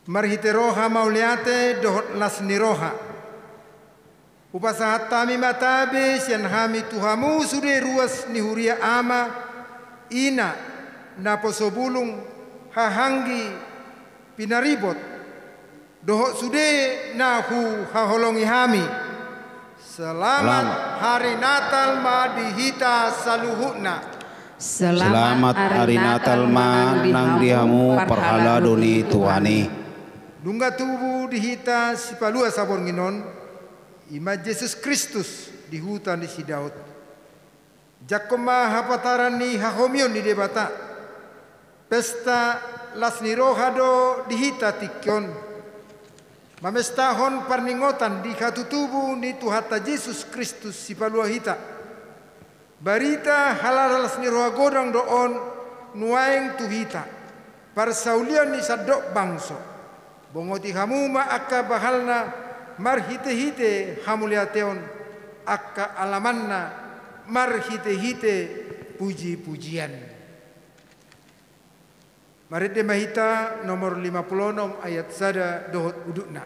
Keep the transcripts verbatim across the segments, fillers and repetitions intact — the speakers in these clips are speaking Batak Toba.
Marhite roha mauliate dohot las ni roha, hupasahat hami ma tabe sian hami tu hamu sude ruas ni huria, ama, ina, naposo bulung, hahaanggi, pinaribot, dohot sude na huhaholongi hami. Selamat Selamat. Hari Natal ma di hita saluhutna. Selamat Hari Natal ma nang di hamu parhalado ni Tuhan i. Nunga tubu di hita sipalua saborngin on, i ma Jesus Kristus di huta ni si Daud. Jangkon ma hapataran ni hahomion ni Debata. Pesta las ni roha do di hita tingki on, mamestahon parningotan di hatutubu ni Tuhanta Jesus Kristus sipalua hita. Barita halalas ni roha godang do on nuaeng tu hita, parsaulian ni sandok bangso. Bongoti hamu ma angka bahalna marhitehite hamauliateon, angka alamanna marhitehite pujipujian. Marende ma hita nomor lima pulu onom ayat sada dohot udutna.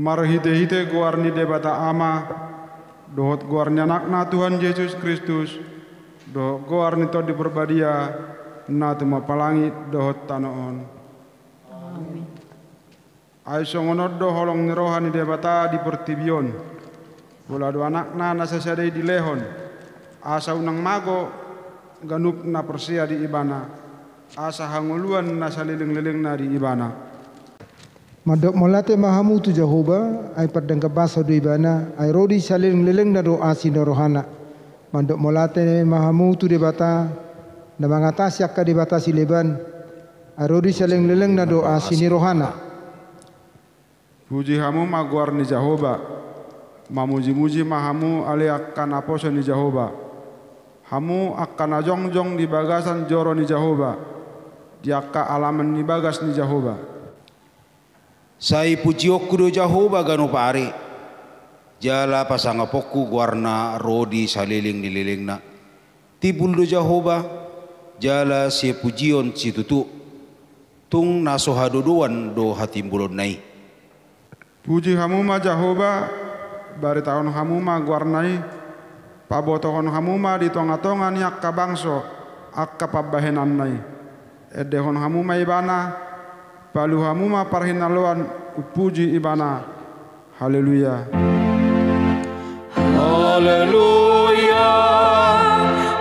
Marhitehite goar ni Debata Ama, dohot goar ni Anakna Tuhan Jesus Kristus, dohot goar ni Tondi Parbadia, na tumompa langit dohot tano on. Amin. Ai songon on do holong ni roha ni Debata di portibi on. Pola do Anakna na sasada i dilehon, asa unang mago ganup na porsea di Ibana, asa hangoluan na salelenglelengna di Ibana. Mandok mauliate ma hamu tu Jahowa, ai pardenggan basa do Ibana, ai ro di salelenglelengna do asi ni rohana. Mandok mauliate ma hamu tu Debata, na mangatasi angka debata sileban, ai ro di salelenglelengna do asi ni rohana. Puji hamu ma goar ni Jahowa. Mamujimuji ma hamu ale angka naposo ni Jahowa, hamu angka na jongjong di bagasan joro ni Jahowa, di angka alaman ni bagas ni Jahowa. Sai pujionku do Jahowa ganup ari, jala pasangaponku goarna ro di salelenglelengna. Timbul do Jahowa, jala sipujion situtu, tung na so hadodoan do hatimbulonna i. Puji hamu ma Jahowa, baritahon hamu ma goarna i, pabotohon hamu ma di tongatonga ni angka bangso angka pambahenanna i. Endehon hamu ma Ibana, palu hamu ma parhinaloan, umpuji Ibana. Haleluya. Haleluya.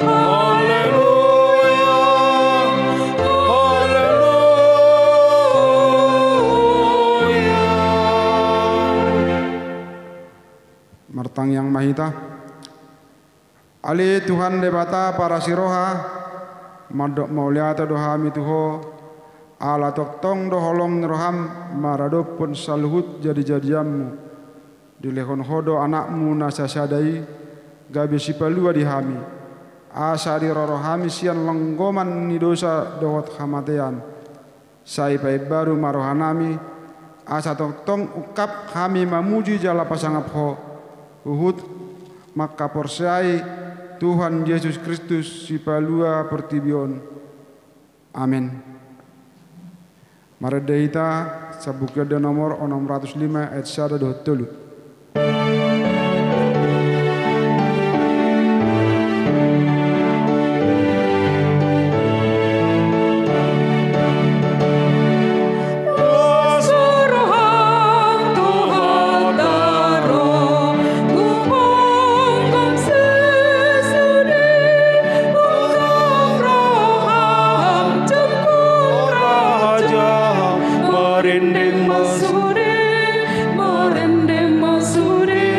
Haleluya. Haleluya. Martangiang ma hita. Ale Tuhan Debata parasi roha, mandok mauliate do hami tu Ho, ala tongtong do holong ni roham maradophon saluhut jadijadianmu. Dilehon Ho do AnakMu na sasada i, gabe sipalua di hami, asa diroro hami sian longgoman ni dosa dohot hamatean, sai paimbaru ma rohanami, asa tongtong ungkap hami mamuji jala pasangap Ho, huhut mangkaporseai Tuhan Jesus Kristus, Sipalua portibi on. Amen. Marende hita Sambung Ende nomor onom ratus lima, ayat sada dohot tolu. Marende ma sude, marende ma sude,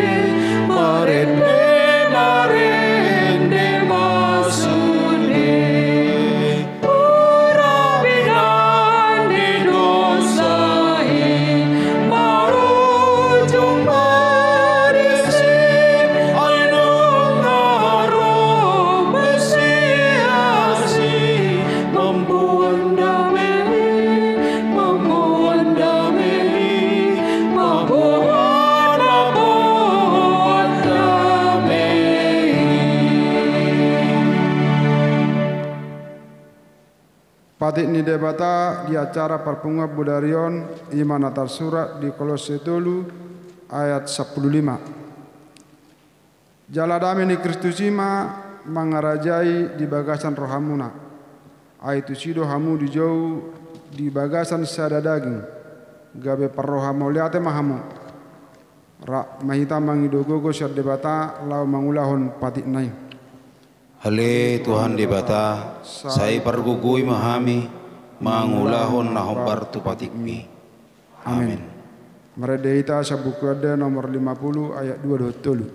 marende, marende ma sude. Hurang pinandi dosa i, marujung ma disi, ai nunga ro Mesias i, mamboan dame i, mamboan dame i, mamboan, mamboan dame i. Patik ni Debata di acara parpunguan bodari on, i ma na tarsurat di Kolosse tolu ayat sampulu lima. Jala dame ni Kristus i ma mangarajai di bagasan rohamuna. Ai tusi do hamu dijou di bagasan sada daging, gabe parroha mauliate ma hamu. Rap ma hita mangido gogo sian Debata laho mangulahon patikna i. Ale Tuhan Debata, sai pargogoi ma hami mangulahon na hombar tu patikmi. Amen. Amen. Marende hita Sambung Ende nomor lima puluh ayat dua dohot tolu.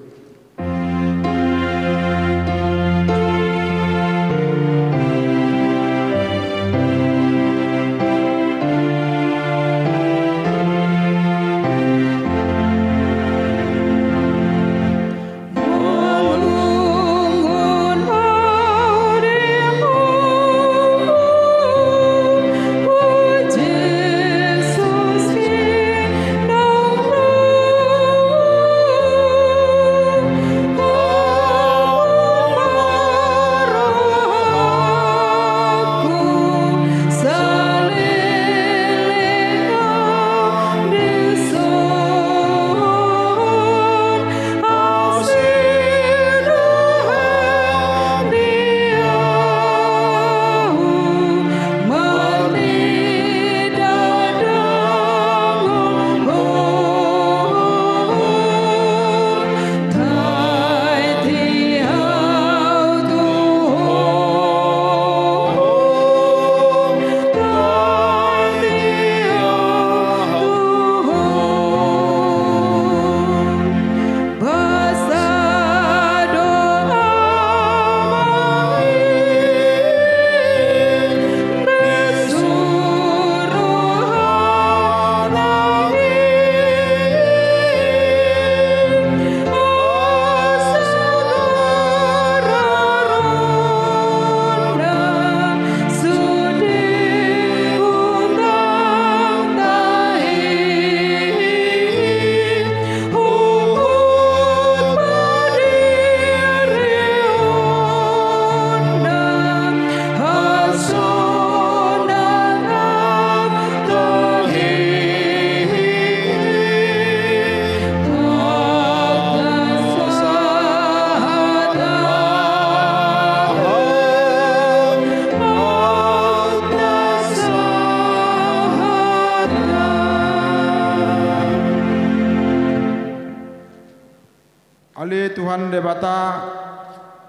Ale Tuhan Debata,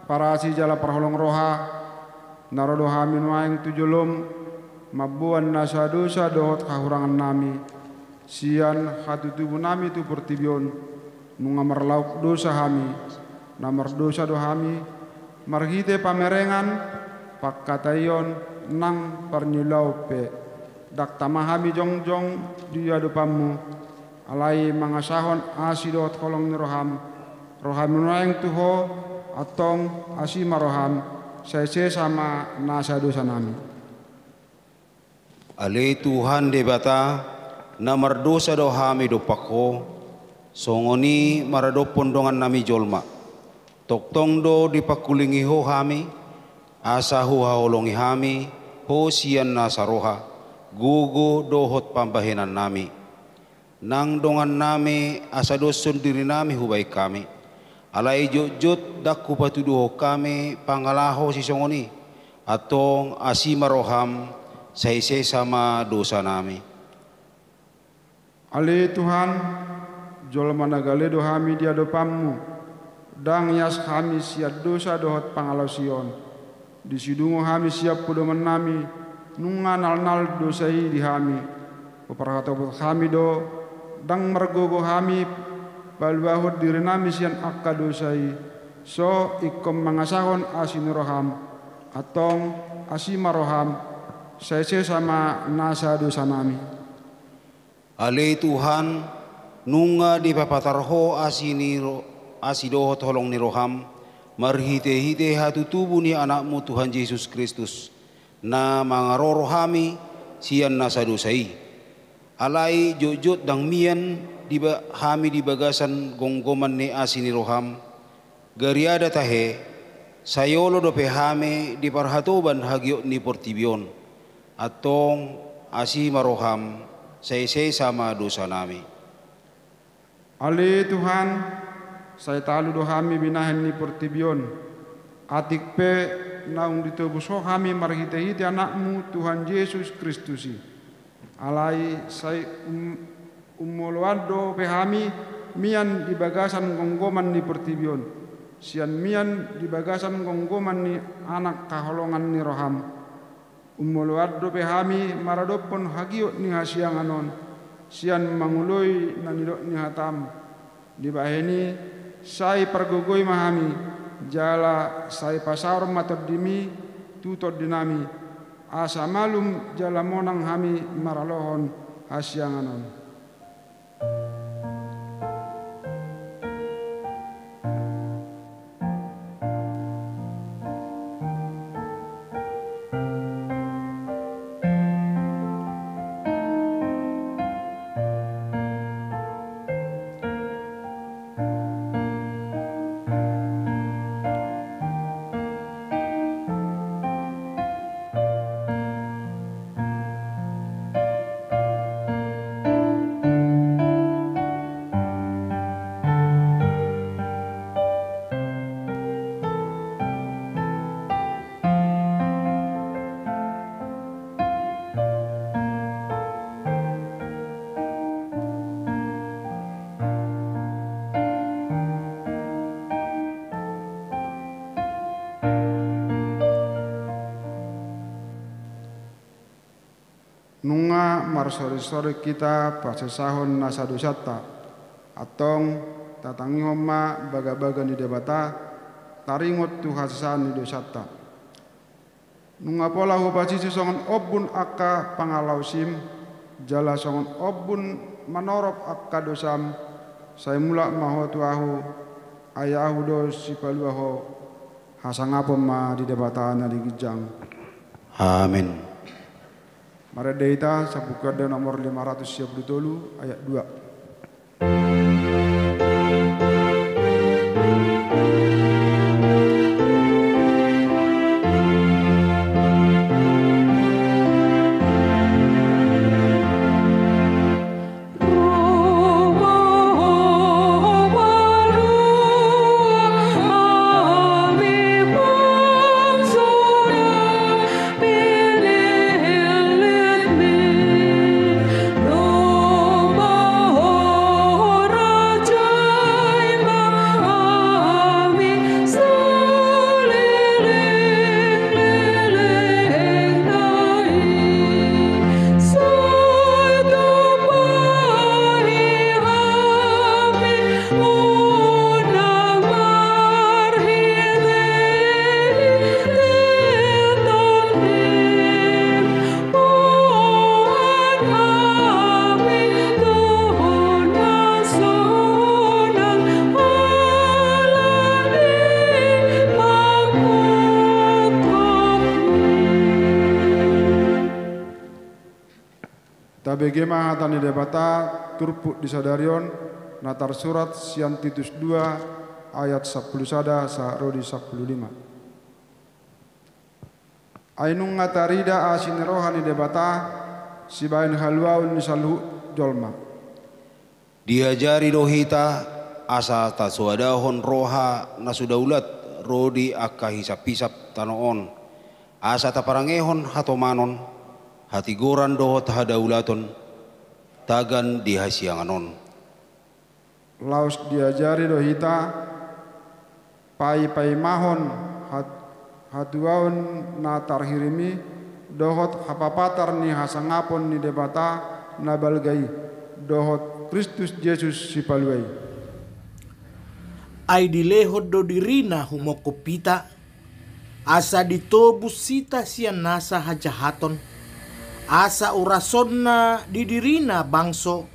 parasi jala parholong roha, na ro do hami nuaeng tu jolom, mamboan nasa dosa dohot hahurangannami, sian hatutubunami tu portibi on, nunga marlaok dosa hami, na mardosa do hami, marhite pamerengan, pangkataion, nang parniulaon pe. Ndang tama hami jongjong di adopanmu, Alai mangasahon asi dohot holong ni roham, rohami nuaeng tu Ho, antong asi ma roham, sai sesa ma nasa dosanami. Ale Tuhan Debata, na mardosa do hami dompak Ho, songon i maradophon dongannami jolma. Tongtong do dipangkulingi Ho hami, asa huhaholongi hami Ho sian nasa roha, gogo dohot pambahenannami. Nang dongannami asa doshon dirinami hubahen hami. Alai jotjot ndang hupatuduhon hami pangalaho sisongon i, antong asi ma roham, sai sesa ma dosanami. Ale Tuhan, jolma na gale do hami di adopanmu, ndang ias hami sian dosa dohot pangalaosion. Di sidungo hami sian podomannami, nunga nalnal dosa i di hami. Huparhatopot hami do, ndang margogo hami paluahon dirinami sian angka dosa i, so ingkon mangasahon asi ni roham, antong asi ma roham, sai sesa ma nasa dosanami. Ale Tuhan, nunga dipapatar Ho asi ni ro-, asi dohot holong ni roham, marhitehite hatutubu ni Anakmu Tuhan Jesus Kristus, na mangaroro hami sian nasa dosa i. Alai jotjot ndang mian di ba-, hami di bagasan gomgoman ni asi ni roham, gariada tahe, sai olo dope hami diparhatoban hagiot ni portibi on. Antong asi ma roham, sai sesa ma dosanami. Ale Tuhan, sai talu do hami binahen ni portibi on. Atik pe naung ditobus Ho hami marhitehite Anakmu Tuhan Jesus Kristus i. Alai sai um-, umoloan dope hami mian di bagasan gomgoman ni portibi on, sian mian di bagasan gomgoman ni Anak haholongan ni roham. Umoloan dope hami maradophon hagiot ni hasiangan on, sian mangoloi na nidok ni hatam. Dibahen i, sai pargogoi ma hami, jala sai pasaor ma tondimi tu tondinami, asa malum jala monang hami maralohon hasiangan on. Nunga marsoring-soring hita pasesahon nasa dosanta. Antong tatangihon ma bagabaga ni Debata, taringot tu hasesaan ni dosanta. Nunga pola hupasisi songon ombun angka pangalaosim, jala songon ombun manorop angka dosam, sai mulak ma ho tu ahu, ai ahu do sipalua ho. Hasangapon ma di Debata na di ginjang. Amen. Marende hita, Sambuku Ende nomor lima ratus sia pulu tolu, ayat dua. Tabege ma hata ni Debata turpuk di sadari on, na tarsurat sian Titus dua ayat sampulu sada sahat ro di sampulu lima. Ai nunga tarida asi ni roha ni Debata sibahen haluaon ni saluhut jolma. Diajari do hita asa tasoadahon roha na so daulat ro di angka hisaphisap tano on, asa taparangehon hatomanon, hatigoran dohot hadaulaton, tagan di hasiangan on. Laos diajari do hita paipaimahon hat-, hatuaon na tarhirim i, dohot hapapatar ni hasangapon ni Debata na balga i, dohot Kristus Jesus Sipalua i. Ai dilehon do dirina humongkop hita, asa ditobus hita sian nasa hajahaton, asa urasonna di dirina bangso,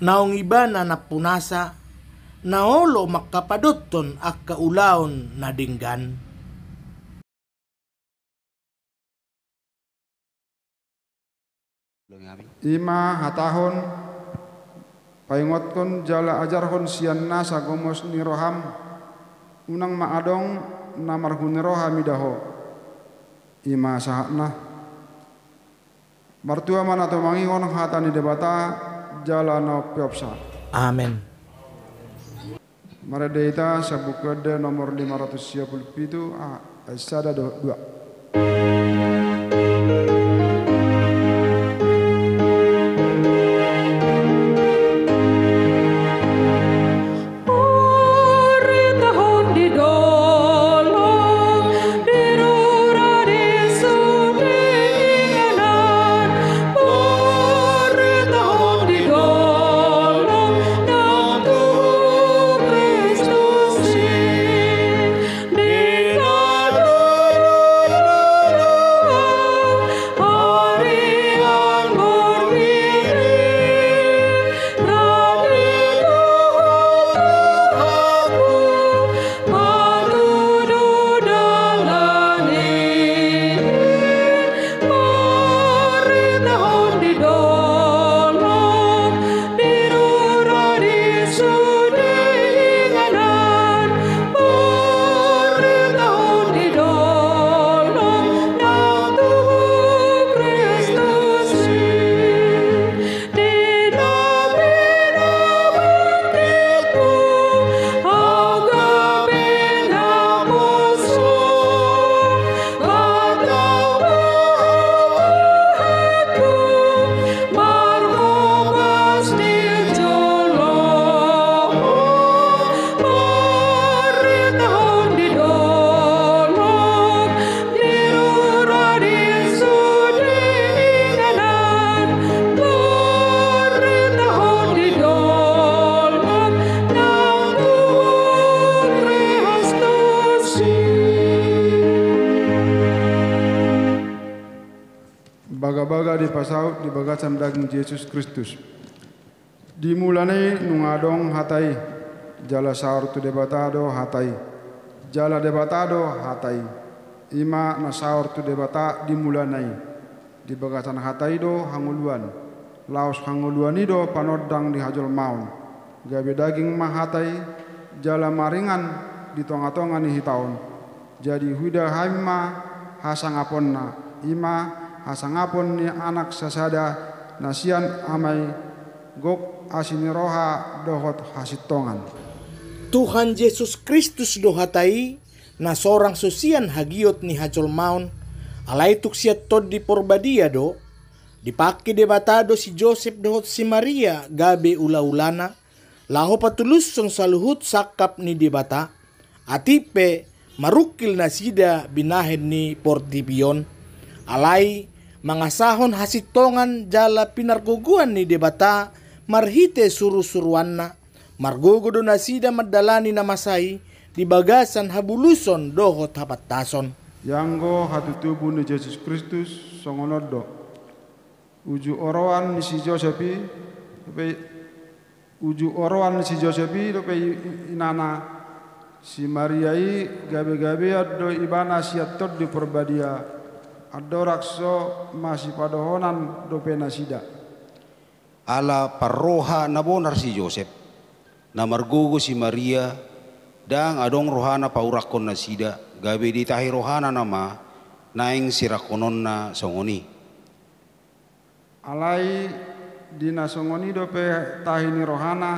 naung ibana nampunasa, na olo mangkapadothon angka ulaon na denggan. I ma hatahon, paingothon jala ajarhon sian nasa gomos ni roham, unang ma adong na marhuni roha mida ho. I ma sahatna. Martua ma na tumangihon hata ni Debata jala na umpeopsa. Amen. Marende hita Sian Buku Ende nomor lima ratus sia pulu pitu, a, ayat sada dohot dua. Bagabaga dipasaut di bagasan daging Jesus Kristus. Di mulana i nunga adong Hata i, jala saor tu Debata do Hata i, jala Debata do Hata i. I ma na saor tu Debata di mulana i. Di bagasan Hata i do hangoluan, laos hangoluan i do panondang ni hajolmaon. Gabe daging ma Hata i, jala maringan di tongatonga ni hita on. Jadi huida hami ma hasangaponna, i ma hasangapon ni Anak sasada, na sian Ama i, gok asi ni roha dohot hasintongan. Tuhan Jesus Kristus do Hata i, na sorang so sian hagiot ni hajolmaon, alai tung sian Tondi Porbadia do. Dipangke Debata do si Josep dohot si Maria gabe ulaulana, laho patulushon saluhut sangkap ni Debata, atik pe marungkil nasida binahen ni portibi on. Alai mangasahon hasintongan jala pinargogoan ni Debata marhite surusuruanna, margogo do nasida mandalani na masa i di bagasan habuluson dohot hapantason. Ianggo hatutubu ni Jesus Kristus songon on do. Uju oroan ni si Josep i dope, uju oroan ni si Josep i dope i, i, inana, si Maria i gabegabean do ibana sian Tondi Porbadia, andorang so masipadohonan dope nasida. Ala parroha na bonar si Josep, na margogo si Maria, ndang adong rohana paurakkon nasida, gabe ditahi rohana nama naeng sirangkononna songon i. Alai di na songon i dope tahi ni rohana,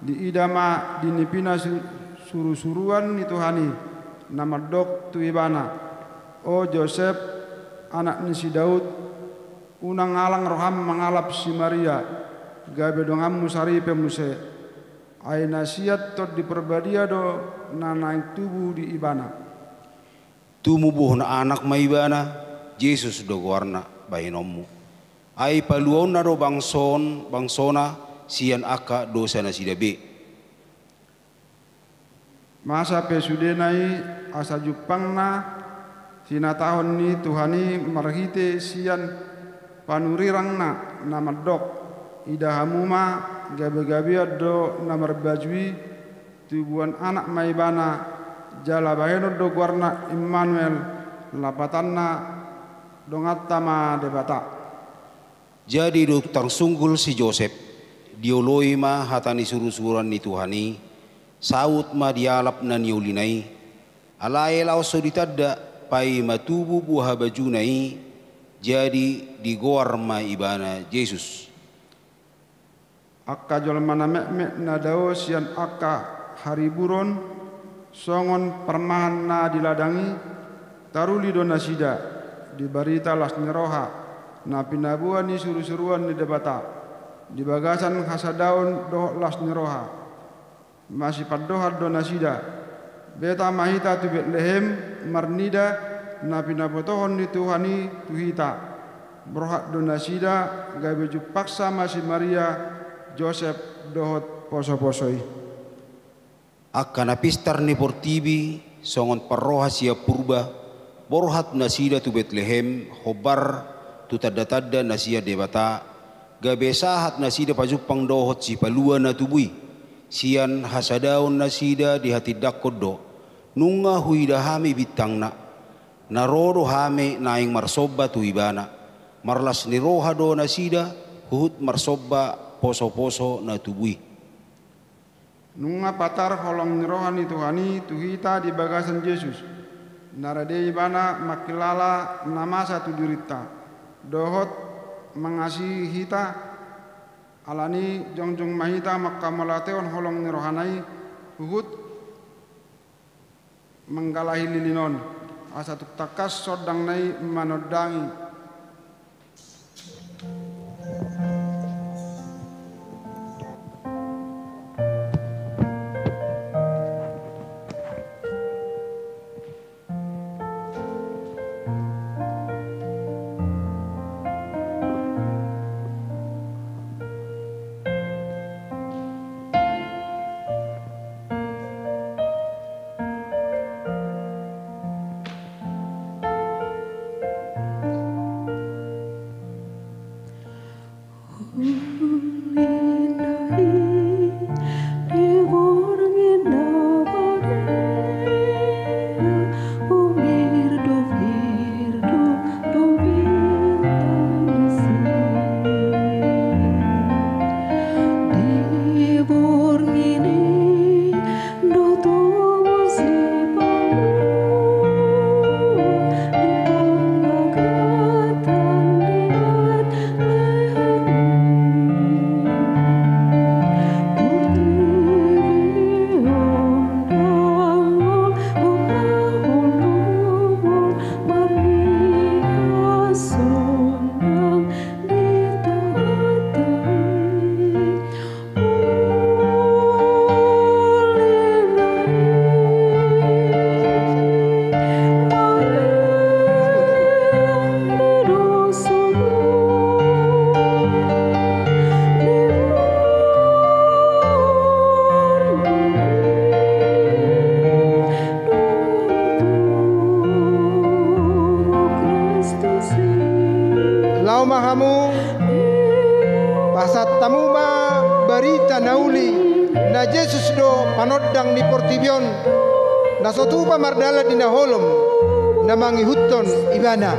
diida ma di nipina su-, surusuruan ni Tuhan i, na mandok tu ibana: O Josep, anak ni si Daud, unang alang roham mangalap si Maria, gabe donganmu saripe muse. Ai na sian Tondi Parbadia do na naeng tubu di ibana. Tumubuhon anak ma ibana, Jesus do goarna bahenonmu. Ai paluaonna do bangso on, bangsona, sian angka dosa nasida be. Masa pe sudena i, asa jumpangna sinatahon ni Tuhan i marhite sian panurirangna na mandok: Ida hamu ma, gabegabean do na marbaju i, tubuan anak ma ibana, jala bahenon do goarna Immanuel, lapatanna: Donganta ma Debata. Jadi dung tarsungkul si Josep, dioloi ma hata ni surusuruan ni Tuhan i, saut ma dialap na niolina i. Alai laos so ditanda, paima tubu buha bajuna i, jadi digoar ma ibana Jesus. Angka jolma na metmet na dao sian angka hariburon, songon parmahan na di ladang i, taruli do nasida di barita las ni roha na pinaboa ni surusuruan ni Debata, di bagasan hasadaon dohot las ni roha. Masipandohan do nasida: Beta ma hita tu Betlehem, marnida na pinabotohon ni Tuhan i tu hita. Borhat do nasida, gabe jumpangsa ma si Maria, Josep, dohot posoposo i. Angka na pistar ni portibi, songon parroha sian purba, borhat nasida tu Betlehem, hombar tu tandatanda na sian Debata, gabe sahat nasida pajumpang dohot Sipalua na tubu i, sian hasadaon nasida dihatindangkon do: Nunga huida hami bintangna, na ro do hami naeng marsomba tu ibana. Marlas ni roha do nasida, huhut marsomba posoposo na tubu i. Nunga patar holong ni roha ni Tuhan i tu hita di bagasan Jesus, na rade ibana mangkilala na masa tu dirinta, dohot mangasihi hita. Alani jongjong ma hita mangkamauliatehon holong ni rohana i, huhut manggalahi lilin on, asa tung tangkas sondangna i manondangi. Laho ma hamu, pasahat hamu ma barita na uli, na Jesus do panondang ni portibi on, na so tupa mardalan di na holom, na mangihuthon ibana.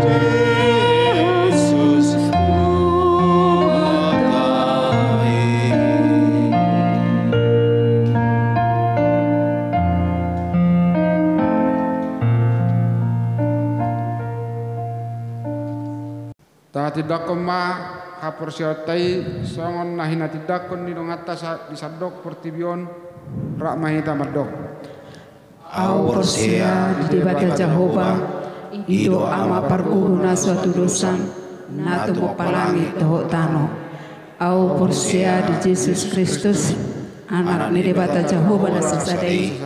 Jesus Tuhan. Tahatindangkon ma haporseaonta i songon na hinatindangkon ni donganta sa-, di sandok portibi on. Rap ma hita mandok. Ahu porsea di Debata Jahowa, i do Ama pargogo na so hatudosan, na tumompa langit dohot tano. Ahu porsea di Jesus Kristus, Anak ni Debata Jahowa na sasada i.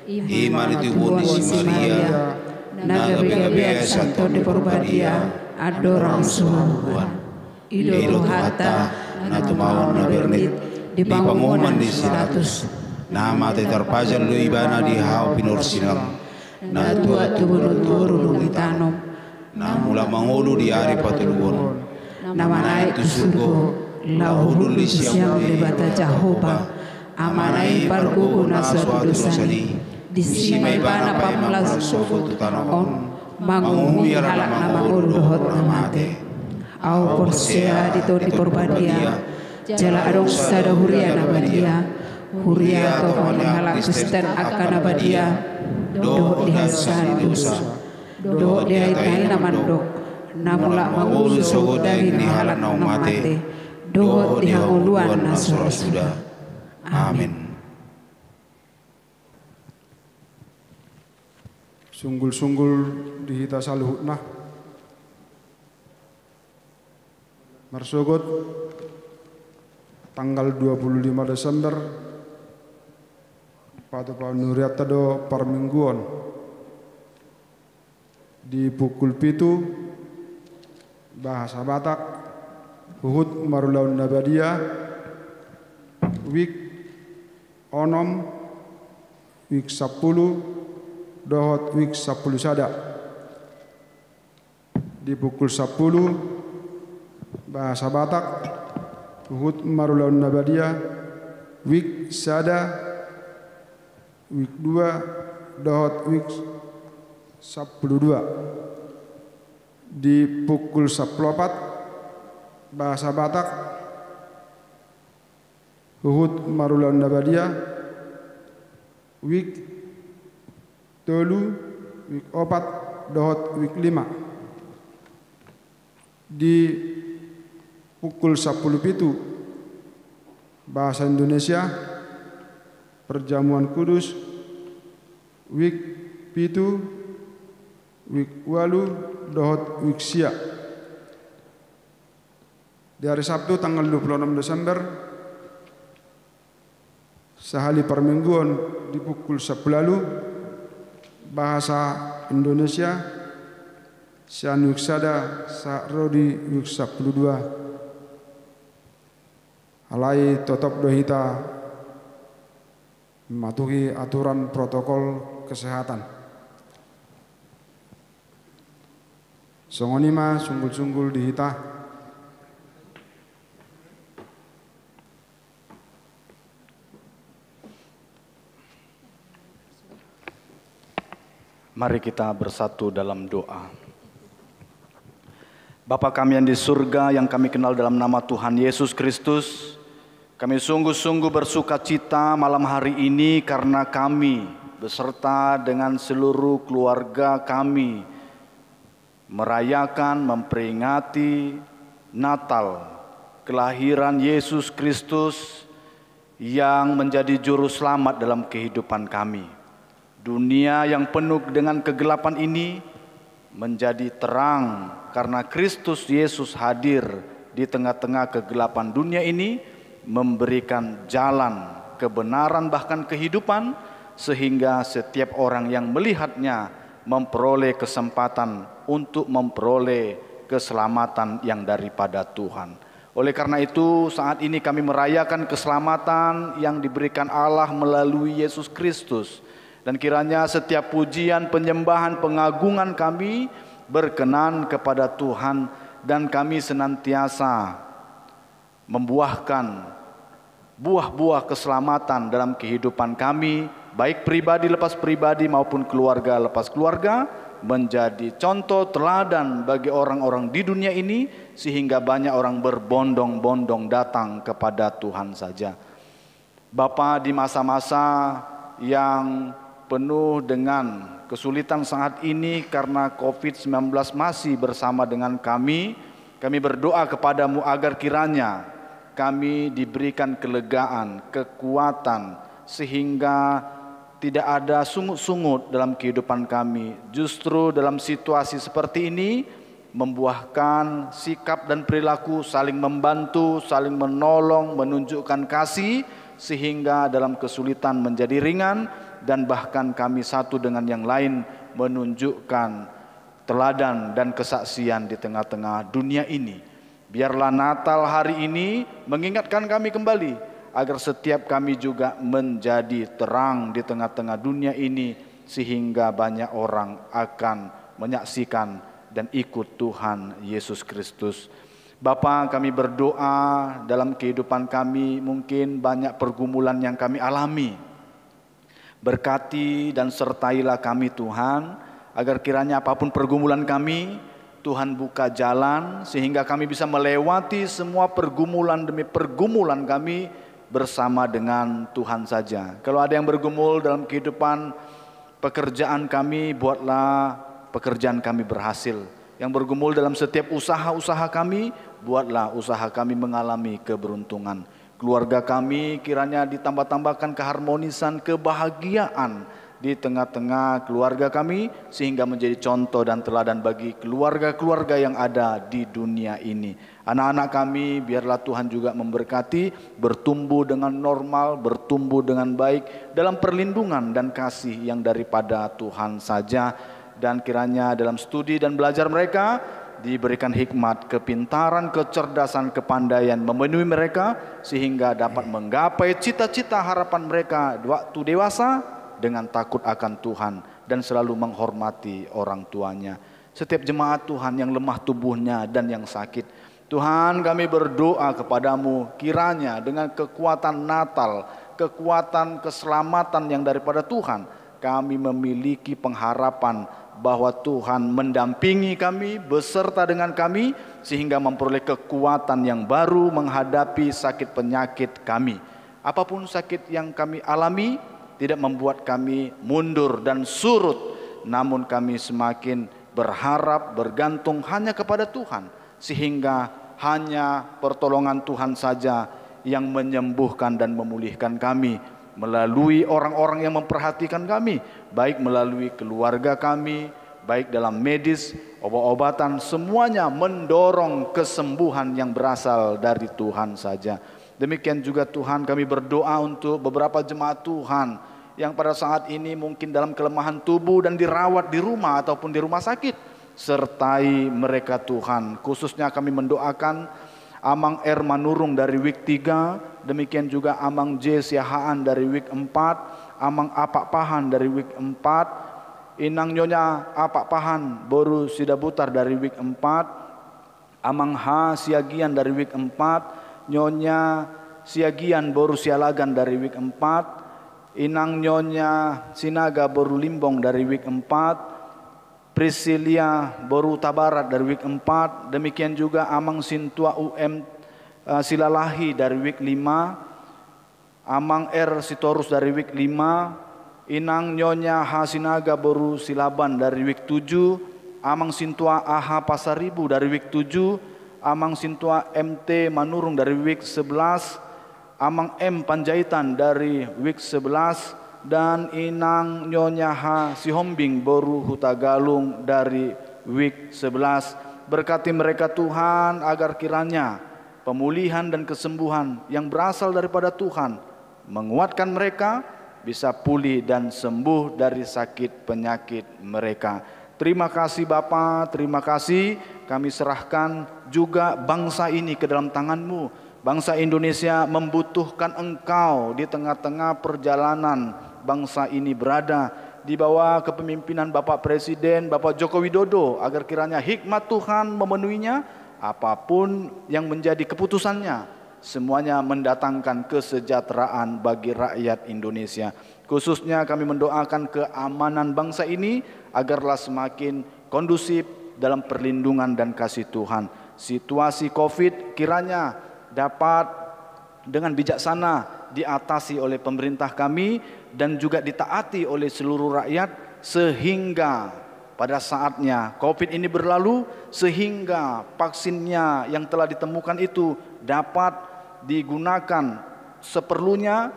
I ma na tinodohon ni si Maria, na gabe gabean sian Tondi Porbadia, andorang so hubuan. I do Tuhanta, na tumaon na bernit di pangomoan ni si Pilatus. Na mate tarpajal do Ibana di hau pinorsinan. Na tuat tubu non toru dung ditanom. Na mulak mangolu di ari patoluhon. Na manaek tu surgo, laho hundul di siamun ni Debata Jahowa, Amana i pargogo na so hatudosan i. Disi ma Ibana pamulas sogot tu tano on, manguhumi halak na mangolu dohot na mate. Ahu porsea di Tondi Porbadia, jala adong sada huria na badia, huria tonga ni halak Kristen angka na badia, dohot di hasusaan ni dosa, dohot di hata-hata na mandok, na mulak mangolu sogot daging ni halak na mate, dohot di hangoluan na so ra suda. Amin. Sunggul-sunggul di hita saluhutna. Marsogot tanggal dua puluh lima Desember, patupaon ni hurianta do parmingguon. Di pukul pitu, bahasa Batak, huhut marulaon na badia, wijk onom, wijk sampulu, dohot wijk sampulu sada. Di pukul sampulu, bahasa Batak, huhut marulaon na badia, wijk sada, wijk dua, dohot wijk sampulu dua. Di pukul sampulu opat, bahasa Batak, huhut marulaon na badia, wijk tolu, wijk opat, dohot wijk lima. Di pukul sampulu pitu, bahasa Indonesia, perjamuan kudus, wijk pitu, wijk ualu, dohot wijk sia. Di hari Sabtu tanggal dua puluh enam Desember, sahali parmingguon di pukul sampulu ualu, bahasa Indonesia, sian wijk sada sahat ro di wijk sampulu dua. Alai totop do hita mematuhi aturan protokol kesehatan. Songon i ma sunggul-sunggul di hita. Mari kita bersatu dalam doa. Bapa kami yang di surga, yang kami kenal dalam nama Tuhan Yesus Kristus, kami sungguh-sungguh bersukacita malam hari ini karena kami beserta dengan seluruh keluarga kami merayakan, memperingati Natal, kelahiran Yesus Kristus yang menjadi juru selamat dalam kehidupan kami. Dunia yang penuh dengan kegelapan ini menjadi terang karena Kristus Yesus hadir di tengah-tengah kegelapan dunia ini, memberikan jalan, kebenaran, bahkan kehidupan, sehingga setiap orang yang melihatnya memperoleh kesempatan untuk memperoleh keselamatan yang daripada Tuhan. Oleh karena itu, saat ini kami merayakan keselamatan yang diberikan Allah melalui Yesus Kristus. Dan kiranya setiap pujian, penyembahan, pengagungan kami berkenan kepada Tuhan, dan kami senantiasa membuahkan buah-buah keselamatan dalam kehidupan kami, baik pribadi lepas pribadi maupun keluarga lepas keluarga, menjadi contoh teladan bagi orang-orang di dunia ini, sehingga banyak orang berbondong-bondong datang kepada Tuhan saja. Bapa, di masa-masa yang penuh dengan kesulitan saat ini karena covid sembilan belas masih bersama dengan kami, kami berdoa kepada-Mu agar kiranya kami diberikan kelegaan, kekuatan, sehingga tidak ada sungut-sungut dalam kehidupan kami. Justru dalam situasi seperti ini, membuahkan sikap dan perilaku saling membantu, saling menolong, menunjukkan kasih, sehingga dalam kesulitan menjadi ringan, dan bahkan kami satu dengan yang lain menunjukkan teladan dan kesaksian di tengah-tengah dunia ini. Biarlah Natal hari ini mengingatkan kami kembali, agar setiap kami juga menjadi terang di tengah-tengah dunia ini, sehingga banyak orang akan menyaksikan dan ikut Tuhan Yesus Kristus. Bapa, kami berdoa, dalam kehidupan kami mungkin banyak pergumulan yang kami alami. Berkati dan sertailah kami, Tuhan, agar kiranya apapun pergumulan kami, Tuhan buka jalan sehingga kami bisa melewati semua pergumulan demi pergumulan kami bersama dengan Tuhan saja. Kalau ada yang bergumul dalam kehidupan pekerjaan kami, buatlah pekerjaan kami berhasil. Yang bergumul dalam setiap usaha-usaha kami, buatlah usaha kami mengalami keberuntungan. Keluarga kami kiranya ditambah-tambahkan keharmonisan, kebahagiaan di tengah-tengah keluarga kami, sehingga menjadi contoh dan teladan bagi keluarga-keluarga yang ada di dunia ini. Anak-anak kami, biarlah Tuhan juga memberkati, bertumbuh dengan normal, bertumbuh dengan baik dalam perlindungan dan kasih yang daripada Tuhan saja. Dan kiranya dalam studi dan belajar mereka diberikan hikmat, kepintaran, kecerdasan, kepandaian memenuhi mereka, sehingga dapat menggapai cita-cita harapan mereka waktu dewasa dengan takut akan Tuhan dan selalu menghormati orang tuanya. Setiap jemaat, Tuhan, yang lemah tubuhnya dan yang sakit, Tuhan, kami berdoa kepada-Mu, kiranya dengan kekuatan Natal, kekuatan keselamatan yang daripada Tuhan, kami memiliki pengharapan bahwa Tuhan mendampingi kami, beserta dengan kami, sehingga memperoleh kekuatan yang baru menghadapi sakit penyakit kami. Apapun sakit yang kami alami, tidak membuat kami mundur dan surut, namun kami semakin berharap, bergantung hanya kepada Tuhan, sehingga hanya pertolongan Tuhan saja yang menyembuhkan dan memulihkan kami melalui orang-orang yang memperhatikan kami, baik melalui keluarga kami, baik dalam medis, obat-obatan, semuanya mendorong kesembuhan yang berasal dari Tuhan saja. Demikian juga, Tuhan, kami berdoa untuk beberapa jemaat Tuhan yang pada saat ini mungkin dalam kelemahan tubuh dan dirawat di rumah ataupun di rumah sakit. Sertai mereka, Tuhan. Khususnya kami mendoakan Amang R Manurung dari Wik tiga, demikian juga Amang J Siahaan dari Wik empat, Amang Apak Pahan dari Wik empat, Inang Nyonya Apak Pahan boru Sidabutar dari Wik empat, Amang H Siagian dari Wik empat, Nyonya Siagian boru Sialagan dari Wik empat, Inang Nyonya Sinaga boru Limbong dari Wik empat, Priscilia boru Hutabarat dari Wik empat, demikian juga Amang Sintua U M, eh, Silalahi dari Wik lima, Amang R Sitorus dari Wik lima, Inang Nyonya H Sinaga boru Silaban dari Wik tujuh, Amang Sintua A H Pasaribu dari Wik tujuh, Amang Sintua M T Manurung dari Wik sebelas, Amang M Panjaitan dari Wik sebelas, dan Inang Nyonya H Sihombing boru Hutagalung dari Wik sebelas. Berkati mereka, Tuhan, agar kiranya pemulihan dan kesembuhan yang berasal daripada Tuhan menguatkan mereka, bisa pulih dan sembuh dari sakit penyakit mereka. Terima kasih, Bapa, terima kasih. Kami serahkan juga bangsa ini ke dalam tangan-Mu. Bangsa Indonesia membutuhkan Engkau di tengah-tengah perjalanan bangsa ini berada, di bawah kepemimpinan Bapak Presiden, Bapak Joko Widodo, agar kiranya hikmat Tuhan memenuhinya, apapun yang menjadi keputusannya, semuanya mendatangkan kesejahteraan bagi rakyat Indonesia. Khususnya kami mendoakan keamanan bangsa ini agarlah semakin kondusif dalam perlindungan dan kasih Tuhan. Situasi covid kiranya dapat dengan bijaksana diatasi oleh pemerintah kami dan juga ditaati oleh seluruh rakyat, sehingga pada saatnya covid ini berlalu, sehingga vaksinnya yang telah ditemukan itu dapat digunakan seperlunya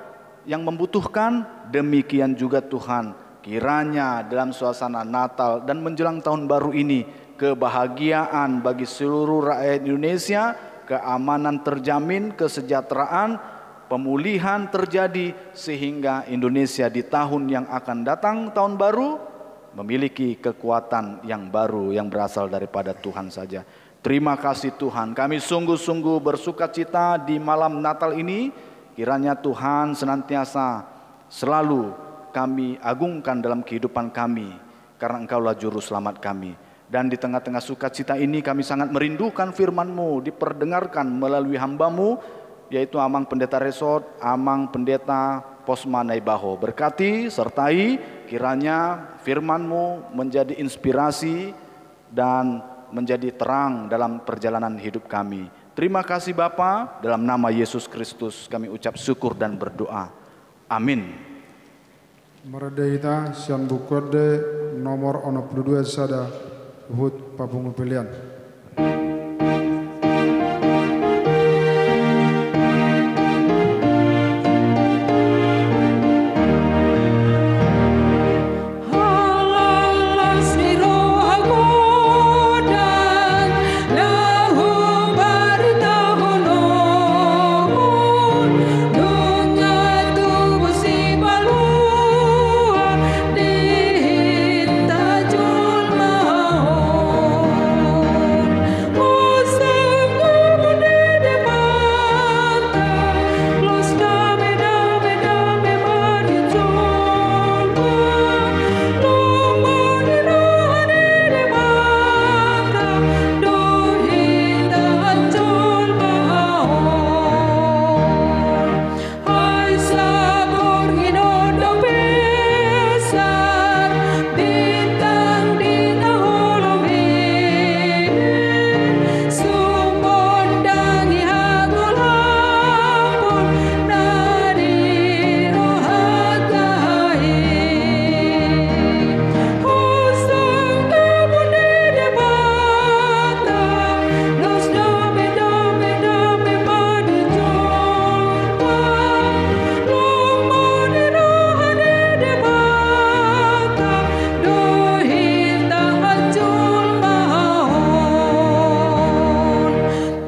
yang membutuhkan. Demikian juga Tuhan, kiranya dalam suasana Natal dan menjelang tahun baru ini, kebahagiaan bagi seluruh rakyat Indonesia, keamanan terjamin, kesejahteraan, pemulihan terjadi, sehingga Indonesia di tahun yang akan datang, tahun baru, memiliki kekuatan yang baru yang berasal daripada Tuhan saja. Terima kasih Tuhan, kami sungguh-sungguh bersukacita di malam Natal ini. Kiranya Tuhan senantiasa selalu kami agungkan dalam kehidupan kami, karena Engkaulah Juru Selamat kami. Dan di tengah-tengah sukacita ini kami sangat merindukan firman-Mu diperdengarkan melalui hamba-Mu, yaitu Amang Pendeta Resort, Amang Pendeta Posma Naibaho. Berkati, sertai, kiranya firman-Mu menjadi inspirasi dan menjadi terang dalam perjalanan hidup kami. Terima kasih Bapa, dalam nama Yesus Kristus kami ucap syukur dan berdoa. Amin. Marende hita sian Buku Ende nomor onom pulu dua, sada, huhut papungu pelean.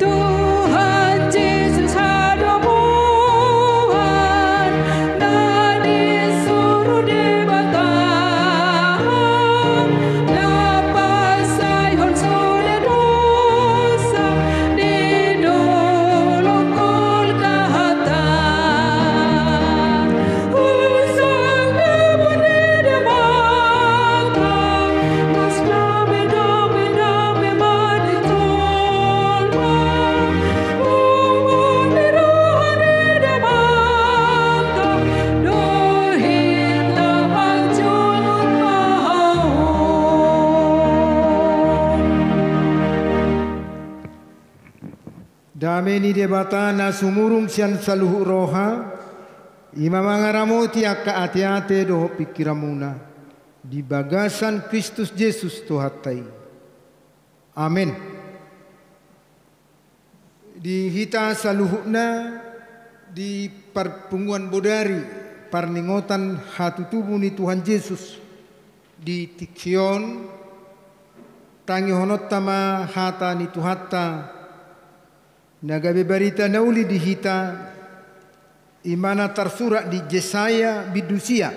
Tuhan Jesus hadomuan na disuruh Debata, na pasaihon sude dosa di dolok Golgata. Dame ni Debata na sumurung sian saluhut roha, i ma mangaramoti angka ateate dohot pingkiranmuna di bagasan Kristus Jesus Tuhanta i. Amen. Di hita saluhutna di parpunguan bodari parningotan hatutubu ni Tuhan Jesus di tingki on, tangihononta ma hata ni Tuhanta na gabe barita na uli di hita, i ma na tarsurat di Jesaya bindu sia,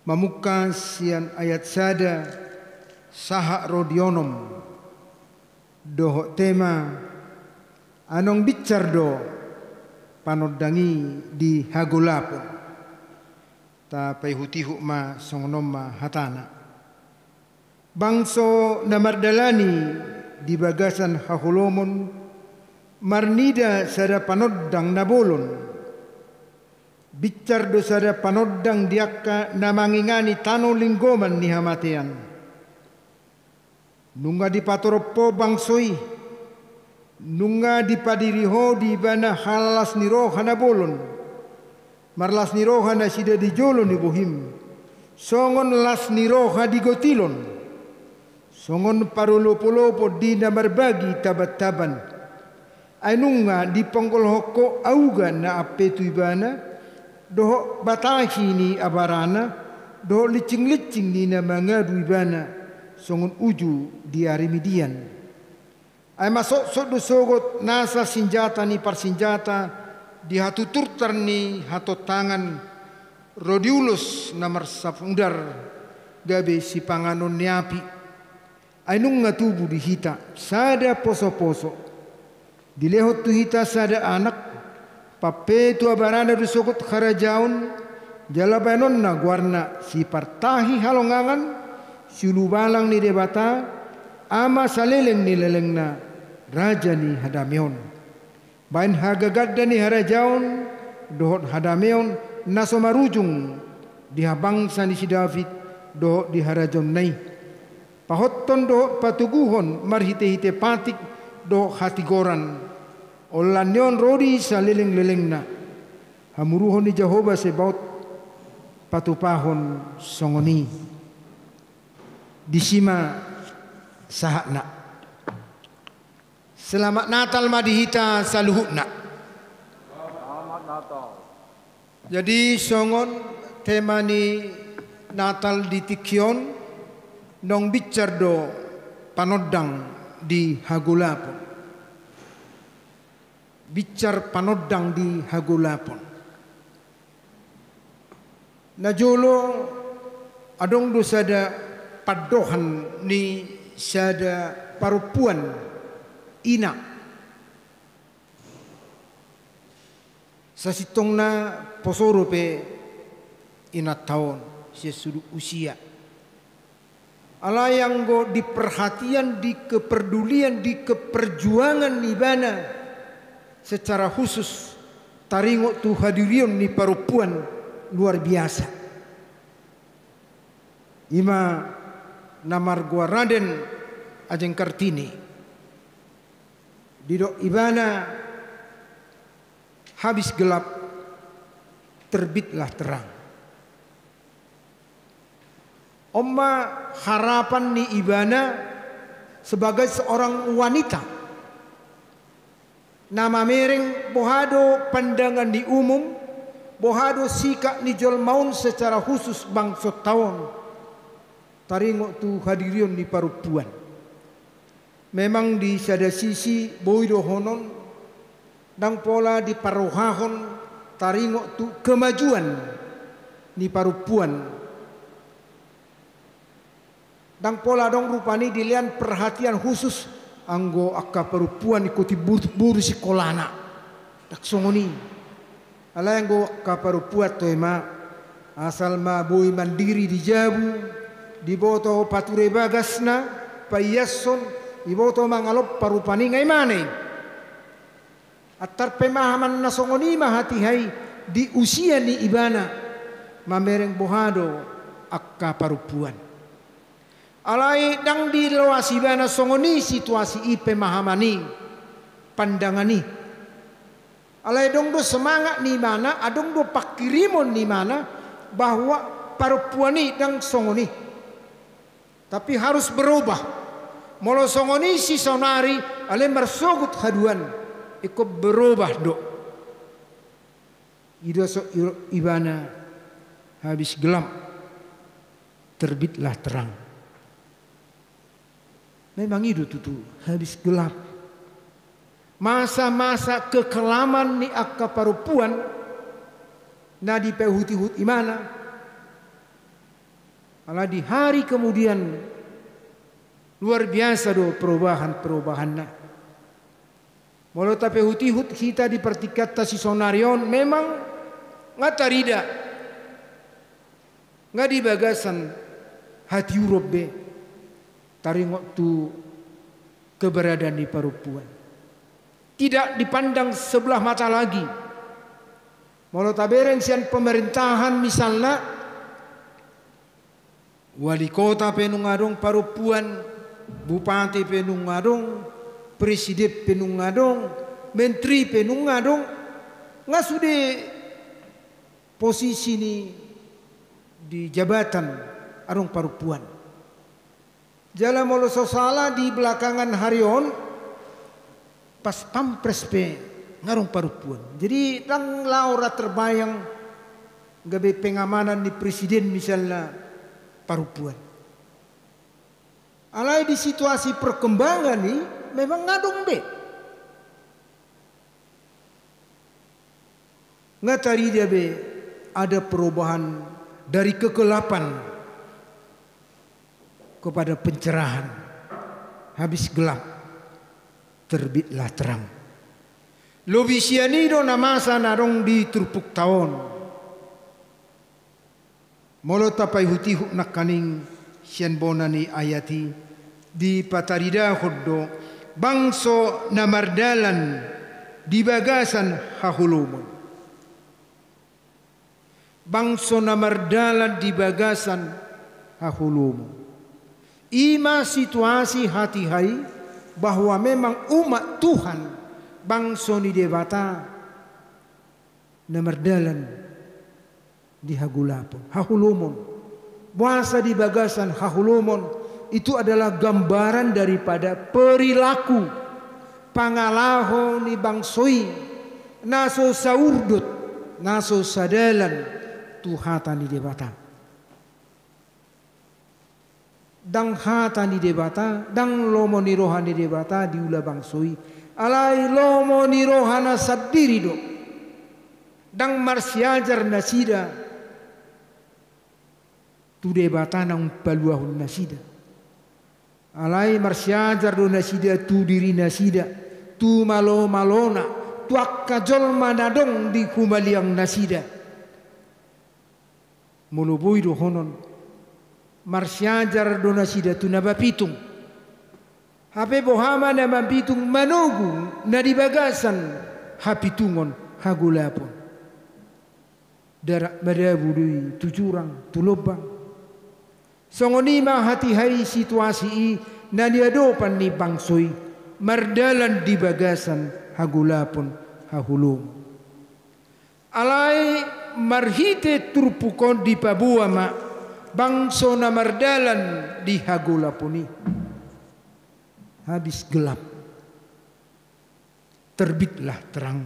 mamungka sian ayat sada sahat ro di onom, dohot tema anong binsar do panondang i di hagolapon. Tapaihutihut ma songon on ma hatana. Bangso na mardalani di bagasan haholomon, Marnida sada panondang na bolon. Binsar do sada panondang di angka na mangingani tano linggoman ni hamatean. Nunga dipatorop ho bangso i, nunga dipadiri ho di ibana las ni roha na bolon, marlas ni roha nasida di jolo ni bohim, songon las ni roha di gotilon, songon parolopolopon di na marbagi tabantaban. Ai nunga diponggolhon ho auga na ampe tu ibana, dohot batahi ni abarana, dohot lincinglinci ni na mangadu ibana, songon uju di ari Midian. Ai masotsot do sogot nasa sinjata ni parsinjata di hatuturtar ni hatontangan, ro di ulos na marsapudar gabe sipanganon ni api. Ai nunga tubu di hita sada posoposo. Dilehon tu hita sada anak, pampe tu abarana do sogot harajaon, jala baenonna goarna Sipartahi Halongangan, Siulubalang ni Debata, Ama saleleng ni lelengna, Raja ni hadameon. Baen hagaganda ni harajaon dohot hadameon na so marujung di habangsa ni si David dohot di harajaonna i. Pahothon dohot patoguhon marhitehite patik dohot hatigoran. Olat ni on ro di salelenglelengna. Hamuruhon ni Jahowa Sebaot patupahon songon i. Disi ma sahatna. Selamat Natal ma di hita saluhutna. Selamat Natal. Jadi songon tema ni Natal di tingki on, naung binsar do panondang di hagolapon. Binsar panondang di hagolapon. Na jolo, adong do sada pandohan ni sada parompuan, ina. Sasintongna poso dope inanta on, sian sudut usia. Alai anggo di perhatian, di kepedulian, di keperjuangan ibana secara khusus taringot tu hadirion ni parompuan luar biasa. Ima na margoar Raden Ajeng Kartini. Didok ibana, habis gelap, terbitlah terang. On ma harapan ni ibana sebagai seorang wanita na mamereng boha do pandangan ni umum, boha do sikap ni jolma on secara khusus bangsonta on taringot tu hadirion ni parompuan. Memang di sada sisi boi dohonon, ndang pola diparrohahon taringot tu kemajuan ni parompuan. Ndang pola adong rupani dilean perhatian khusus anggo angka parompuan ingkon timburtimburhu sikolana. Ndang songon i. Alai anggo angka parompuan toe ma, asal ma boi mandiri di jabu, diboto pature bagasna, paiashon, diboto mangalompa rupani, nga i ma na i. Antar pemahaman na songon i ma hatiha i di usia ni ibana mamereng boha do angka parompuan. Alai ndang diloas ibana songon i situasi i, pemahaman i, pandangan i. Alai adong do semangat ni ibana, adong do pangkirimon ni ibana bahwa parompuan i ndang songon i. Tapi harus berubah. Molo songon i sisaonari, alai marsogot haduan, ingkon berubah do. Ido so i-, ibana, habis gelap, terbitlah terang. Memang i do tutu, habis gelap. Masa-masa kekelaman ni angka parompuan na dipaihutihut ibana, alai di hari kemudian luar biasa do perubahan-perubahanna. Molo tapaihutihut hita di partingkianta sisaonari on, memang nga tarida, nga di bagasan hatiuron be taringot tu keberadaan ni parompuan. tidak dipandang sebelah mata lagi. Molo tabereng sian pemerintahan misalna, wali kota pe nunga adong parompuan, bupati pe nunga adong, presiden pe nunga adong, menteri pe nunga adong, nga sude posisi ni di jabatan adong parompuan. Jala molo so sala di belakangan hari on, pas pampres pe nga adong parompuan. Jadi ndang laho ra terbayang gabe pengamanan ni presiden misalna parompuan. Alai di situasi perkembangan i memang nga adong be. Nga tarida be ada perubahan dari kegelapan kepada pencerahan. Habis gelap, terbitlah terang. Lobi sian i do na masa na adong di turpukta on. Molo tapaihutihut nangkaning sian bona ni ayat i, dipataridahon do bangso na mardalan di bagasan haholomon. Bangso na mardalan di bagasan haholomon. I ma situasi hatiha i bahwa memang umat Tuhan, bangso ni Debata, na mardalan di hagolapon, haholomon. Boasa di bagasan haholomon? Itu adalah gambaran daripada perilaku, pangalaho ni bangso i, na so saurdot, na so sadalan tu hata ni Debata. Ndang hata ni Debata, ndang lomo ni roha ni Debata diula bangso i. Alai lomo ni rohana sandiri do. Ndang marsiajar nasida tu Debata naung paluahon nasida. Alai marsiajar do nasida tu diri nasida, tu malomalona, tu angka jolma na adong di humaliang nasida. Molo boi dohonon, marsiajar do nasida tu na mapitung. Hape boha ma na mapitung manogu na di bagasan hapitungon, hagolapon. Darak madabu do i tu jurang, tu lombang. Songon i ma hatiha i situasi i na niadopan ni bangso i, mardalan di bagasan hagolapon, haholomon. Alai marhite turpuk on dipaboa ma bangso na mardalan di hagolapon i. Habis gelap, terbitlah terang.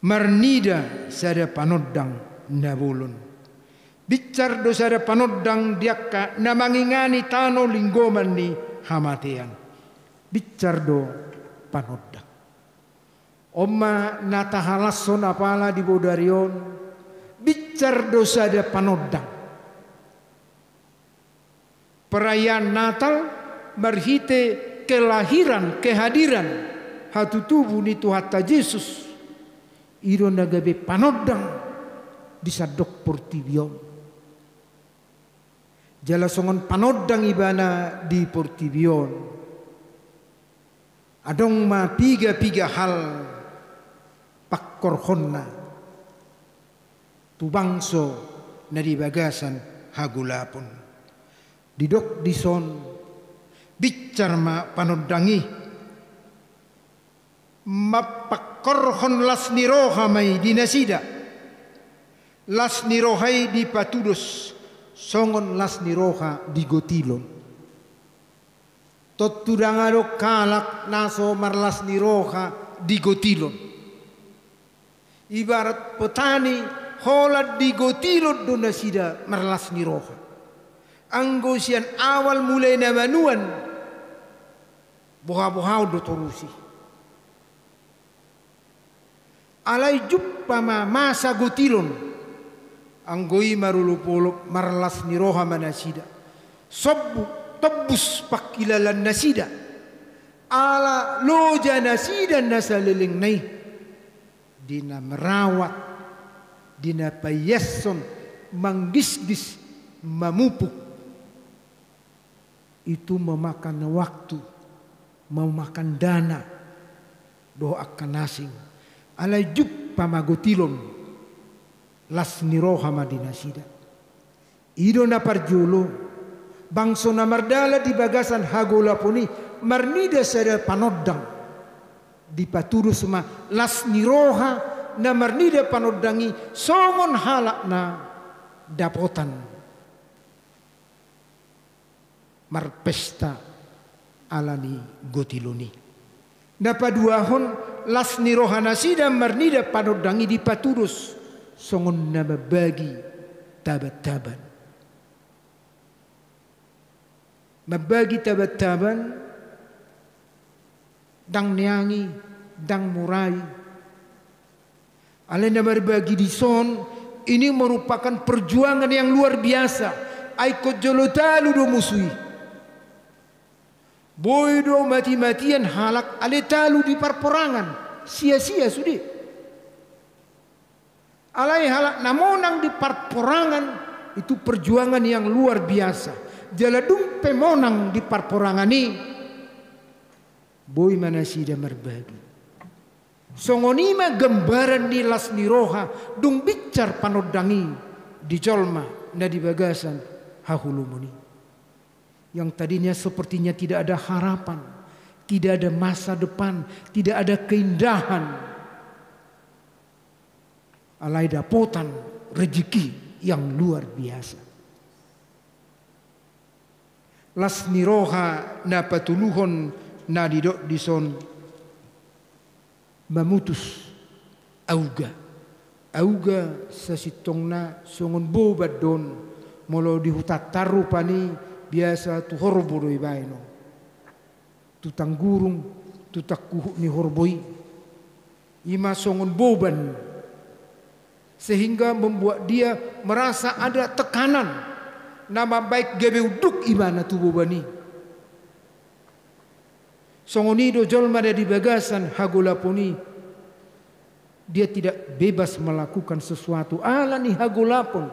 Marnida sada panondang na bolon. Binsar do sada panondang di angka na mangingani tano linggoman ni hamatean. Binsar do panondang. On ma na tahalashon apala di bodari on, binsar do sada panondang. Perayaan Natal marhite kelahiran, kehadiran, hatutubu ni Tuhanta Jesus, i do na gabe panondang di sandok portibi on. Jala songon panondang ibana di portibi on. Adong ma piga-piga hal pangkorhonna tu bangso na di bagasan hagolapon. Didok dison, binsar ma panondang i. Mampangkorhon las ni roha ma i di nasida. Las ni roha i dipatudos songon las ni roha di gotilon. Tontu ndang adong halak na so marlas ni roha di gotilon. Ibarat petani, holan di gotilon do nasida marlas ni roha. Anggo sian awal mulai na manuan, boha-bohaon do torusi. Alai jumpa ma masa gotilon. Anggo i marolopolop marlas ni roha ma nasida. Sombu, tombus pangkilalaan nasida. Ala loja nasida na saleleng na i. Di na merawat, di na paiashon, manggisgis, mamupuk. Itu memakan waktu, memakan dana. dohot angka na asing. Alai jumpa ma gotilon, las ni roha ma di nasida. I do na parjolo, bangso na mardalan di bagasan hagolapon i, marnida sada panondang. Dipatudos ma las ni roha na marnida panondang i songon halak na dapotan marpesta ala ni gotilon i. Na paduahon, las ni roha nasida marnida panondang i dipatudos songon na mambagi taban-taban. Mambagi taban-taban, ndang neang i, ndang mura i. Alai na marbagi dison, ini merupakan perjuangan yang luar biasa. Ai ingkon jolo talu do musu i. Boi do mati-matian halak, alai talu di parporangan. Sia-sia sude. Alai halak na monang di parporangan, itu perjuangan yang luar biasa. Jala dung pe monang di parporangan i, boi ma nasida marbagi. Songon i ma gambaran ni las ni roha, dung binsar panondang i di jolma na di bagasan haholomon i. Yang tadinya sepertinya tidak ada harapan, tidak ada masa depan, tidak ada keindahan. Alai dapotan rezeki yang luar biasa. Las ni roha na patoluhon na didok dison, mamutus auga. Auga sasintongna songon boban do on, molo di hutanta rupani biasa tu horbo do ibaen on. Tu tanggurung, tu tangkuhuk ni horbo i. I ma songon boban. Sehingga membuat dia merasa ada tekanan. Na mambaen gabe unduk ibana tu boban i. Songon i do jolma na di bagasan hagolapon i. Dia tidak bebas melakukan sesuatu ala ni hagolapon.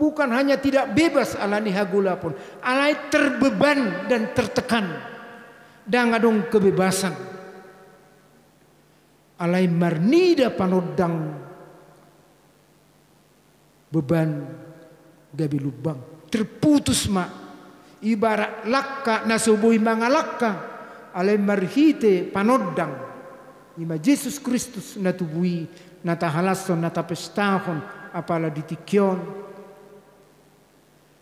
Bukan hanya tidak bebas ala ni hagolapon, alai terbeban dan tertekan. Ndang adong kebebasan. Alai marnida panondang, beban gabe lumbang. Terputus ma. Ibarat langka na so boi mangalangka, alai marhite panondang, i ma Jesus Kristus na tubu i, na tahalashon, na tapestahon, apala di tingki on.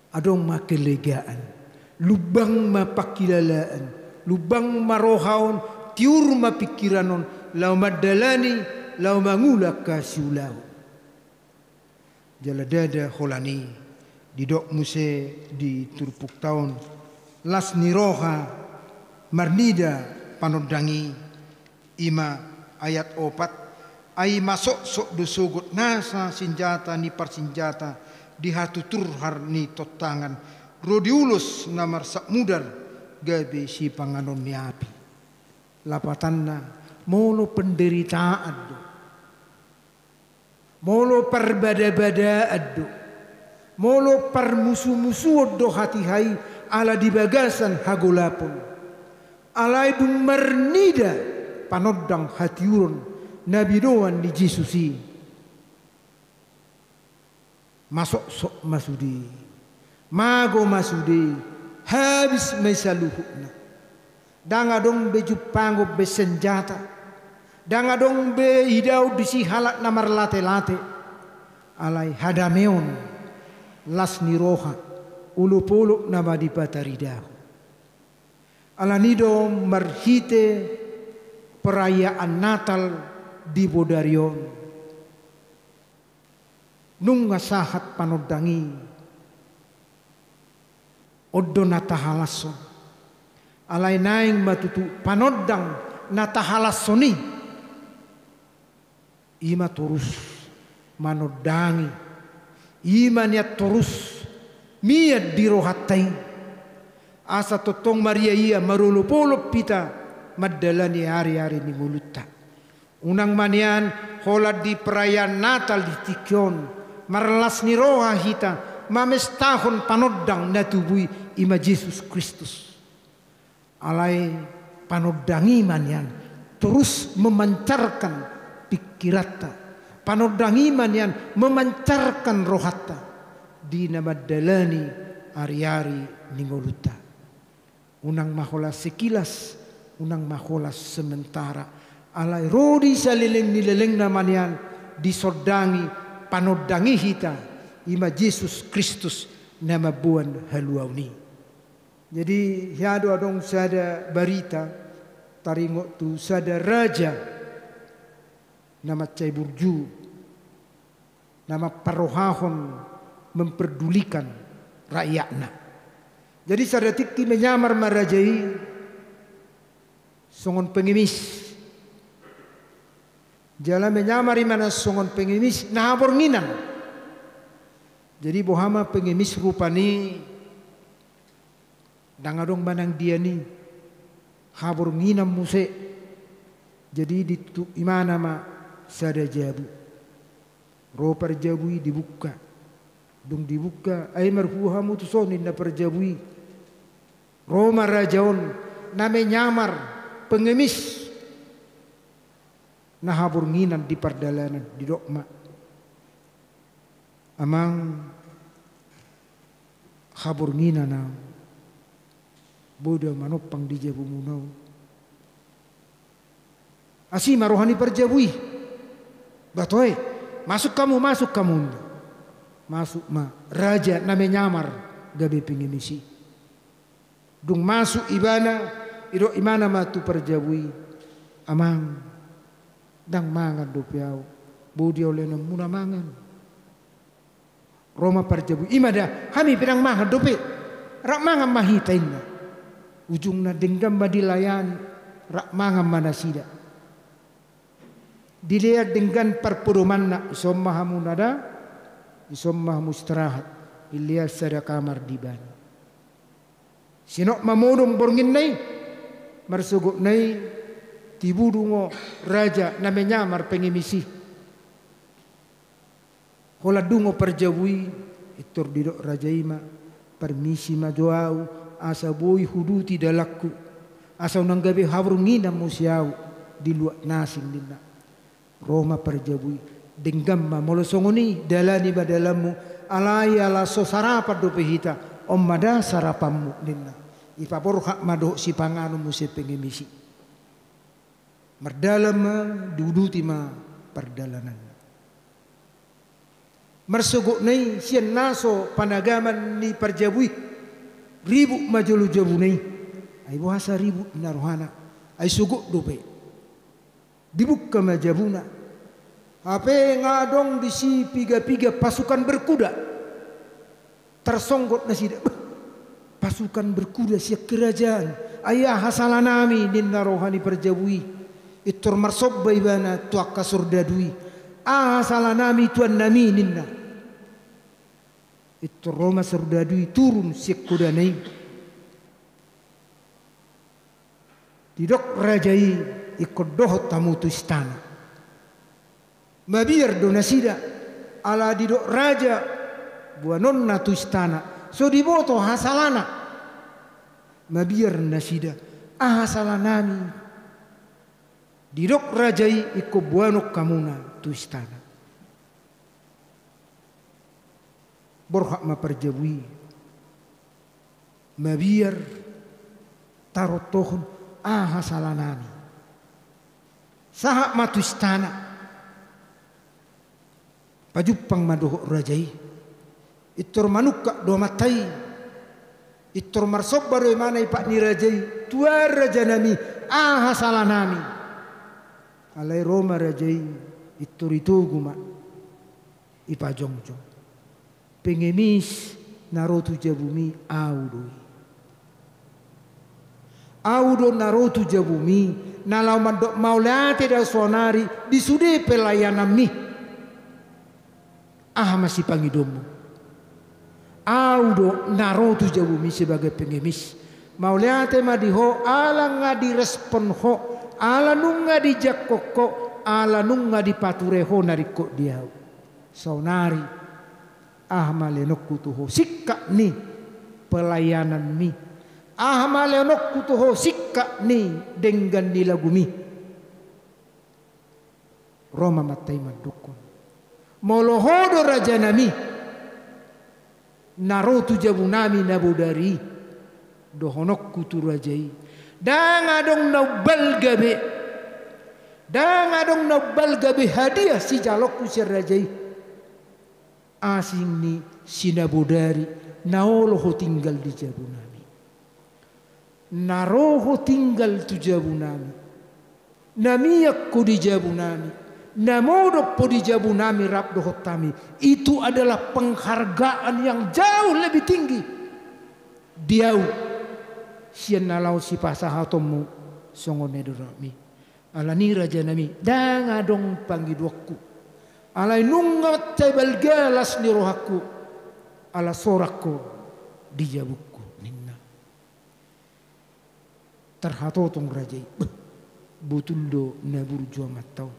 Adong ma kelegaan, lumbang ma pangkilalaan, lumbang ma roha on, tiur ma pingkiran on, laho mandalani, laho mangula hasiulaon. Jala ndada holan i, didok muse di turpukta on, las ni roha marnida panondang i, i ma ayat opat, ai masoksok do sogot nasa sinjata ni parsinjata di hatuturhar ni tontangan, ro di ulos na marsakmudar gabe sipanganon ni api. Lapatanna, molo penderitaan do, molo parbadabadaan do, molo parmusumusuon do hatiha i ala di bagasan hagolapon. Alai dung marnida panondang hatiuron na binoan ni Jesus i. Masoksok ma sude, mago ma sude, habis ma i saluhutna. Ndang adong be jumpangon be senjata. Ndang adong be idaon disi halak na marlate-late. Alai hadameon, las ni roha, olopolop nama dipataridahon. Alani do marhite perayaan Natal di bodari on. Nunga sahat panondang i. On do na tahalashon. Alai naeng ma tutu panondang na tahalashon i. I ma torus manondangi. I ma nian torus mian di rohanta i. Asa tongtong ma riaia marolopolop hita mandalani ariari ni ngolunta. Unang ma nian holan di perayaan Natal di tingki on, marlas ni roha hita mamestahon panondang na tubu i, i ma Jesus Kristus. Alai panondang i ma nian, torus memancarkan pingkiranta. Panondang i ma nian memancarkan rohanta di na mandalani ari-ari ni ngolunta. Unang ma holan sekilas, unang ma holan sementara. Alai ro di saleleng ni lelengna ma nian disondangi panondang i hita, i ma Jesus Kristus na mamboan haluaon i. Jadi, hea do adong sada barita taringot tu sada raja na mansai burju, na mamparrohahon, memperdulikan rakyatna. Jadi, sada tingki menyamar ma raja i songon pengemis. Jala menyamar ibana songon pengemis na habornginan. Jadi, boha ma pengemis rupani, ndang adong manang dia ni, habornginan muse. Jadi, dituk ibana ma sada jabu. Ro parjabu i, dibuka. Dung dibuka, ai marhua hamu tuson, ninna parjabu i. Ro ma raja on na menyamar pengemis na habornginan di pardalanan, didok ma, "Amang, habornginan ahu, boi do ahu manompang di jabumuna on." Asi ma roha ni parjabu i. "Ba toe, masuk hamu, masuk hamu," ninna. Masuk ma raja na menyamar gabe pengemis i. Dung masuk ibana, didok ibana ma tu parjabu i, "Amang, ndang mangan dope ahu, boi do ahu lehonon muna mangan." Ro ma parjabu i, "I ma da, hami pe ndang mangan dope, rap mangan ma hita," ninna. Ujungna denggan ma dilayani, rap mangan ma nasida. Dilean denggan parpodomanna, "Dison ma hamu nada, dison ma hamu istirahat." Dilean sada kamar di ibana. Sinop ma modom bornginna i, marsogotna i tibu dungo raja na menyamar pengemis i. Holan dungo parjabu i, pintor didok raja i ma, "Parmisi ma jo ahu, asa boi huduti dalanku, asa unang gabe habornginan muse ahu di luat na asing," ninna. Ro ma parjabu i, "Denggan ma molo songon i, dalani ma dalanmu, alai ala so sarapan dope hita, on ma da sarapanmu," ninna. Dipaborhat ma dohot sipanganon muse pengemis i. Mardalan ma, diuduti ma pardalananna. Marsogotna i sian na so panagaman ni parjabu i, ribut ma jolo jabuna i. Ai boasa ribut, ninna rohana, ai sogot dope. Dibuka ma jabuna. Hape nga adong disi piga-piga pasukan berkuda. Tarsonggot nasida. "Bah, pasukan berkuda sian kerajaan. Ai aha salanami?" ninna roha ni parjabu i. Pintor marsomba ibana tu angka sordadu i. "Aha salanami, tuannami?" ninna. Pintor ro ma sordadu i turun sian kudana i. Didok raja i, "Ingkon dohot hamu tu istana." Mabiar do nasida, ala didok raja boanonna tu istana, so diboto aha salana. Mabiar nasida, "Aha salanami?" Didok raja i, "Ingkon boanon hamuna tu istana." Borhat ma parjabu i. Mabiar tarontohon aha salanami. Sahat ma tu istana. Pajumpang ma dohot raja i. Pintor manungkap do amanta i. Pintor marsomba do ibana i pat ni raja i. "Tuan rajanami, aha salanami?" Alai ro ma raja i, pintor itogu ma. Ipajongjong. Pengemis na ro tu jabumi, ahu do i. Ahu do na ro tu jabumi, na laho mandok mauliate do ahu saonari di sude pelayananmi. Aha ma sipangidoonmu? Ahu do na ro tu jabumi sebagai pengemis. Mauliate ma di ho, ala nga direspon ho, ala nunga dijangkon ho, ala nunga dipature ho na ringkot di ahu. Saonari, aha ma lehononku tu ho singkat ni pelayananmi? Aha ma lehononku tu ho singkat ni denggan ni lagumi? Ro ma amanta i mandokkon. Molo ho do rajanami, na ro tu jabunami na bodari i, dohononku tu raja i. Ndang adong na umbalga be. Ndang adong na umbalga be hadiah sijalonku sian raja i. Asing ni si na bodari, na olo ho tinggal di jabunami. Na ro ho tinggal tu jabunami. Na mian ho di jabunami. Na modom ho di jabunami rap dohot hami. Itu adalah penghargaan yang jauh lebih tinggi. Di au. Sian na laho sipasahatonmu songon na nidokmi. Alani rajanami, ndang adong pangidoanku. Alai nunga mansai balga las ni rohangku. Ala sorang ho di jabungku, ninna. Tarhatotong raja i, beh, botul do na burju amanta on.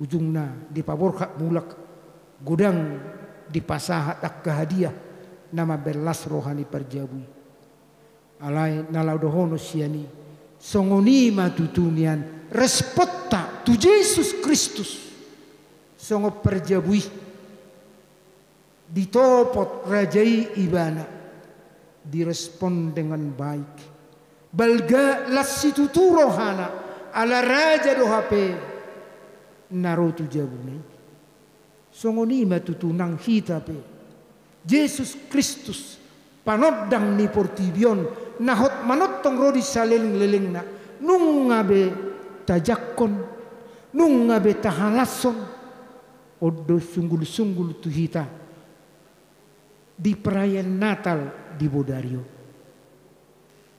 Ujungna dipaborhat mulak godang dipasahat angka hadiah na mambahen las roha ni parjabu i. Alai na laho dohonon sian i, songon i ma tutu nian responta tu Jesus Kristus. Songon parjabu i ditopot raja i ibana, direspon dengan baik. Balga las situtu rohana, ala raja do hape na ro tu jabuna i. Songon i ma tutu nang hita pe. Jesus Kristus, panondang ni portibi on, na hot manongtong ro di salelenglelengna, nunga be tajangkon, nunga be tahalashon, on do sunggulsunggul tu hita di perayaan Natal di bodari on.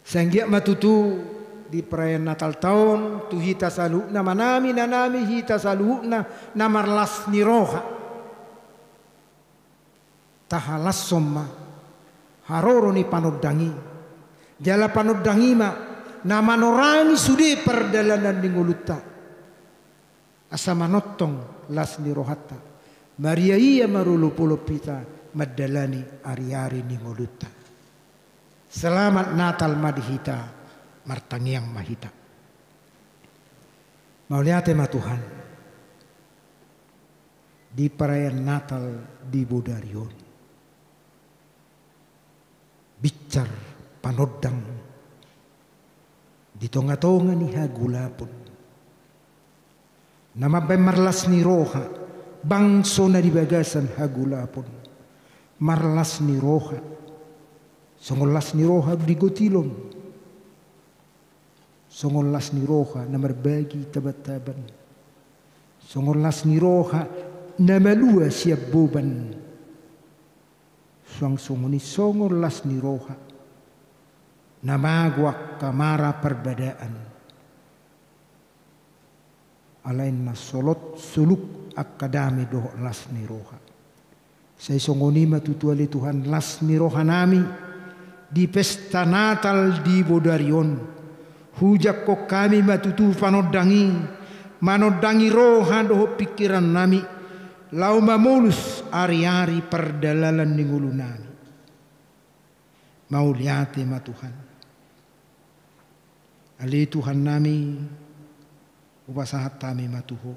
Sai anggiat ma tutu di perayaan Natal ta on, tu hita saluhutna, manami, nanami hita saluhutna na marlas ni roha. Tahalashon ma haroro ni panondang i. Jala panondang i ma na manorangi sude pardalanan ni ngolunta. Asa manongtong las ni rohanta. Maria ia marolopolop hita mandalani ariari ni ngolunta. Selamat Natal ma di hita, martangiang ma hita. Mauliate ma Tuhan. Di perayaan Natal di bodari on. Binsar panondang di tongatonga ni hagolapon. Na mambahen marlas ni roha bangso na di bagasan hagolapon. Marlas ni roha. Songon las ni roha di gotilon. Songon las ni roha na marbagi tabantaban. Songon las ni roha na malua sian boban. Suang songon i songon las ni roha na mago angka mara parbadaan. Alai na solot soluk angka dame dohot las ni roha. Sai songon i ma tutu ale Tuhan las ni rohanami di pesta Natal di bodari on. Hujangkon hami ma tutu panondang i, manondangi roha dohot pingkirannami, laho mamolus ariari pardalanan ni ngolunami. Mauliate ma Tuhan. Ale Tuhannami, hupasahat hami ma tu Ho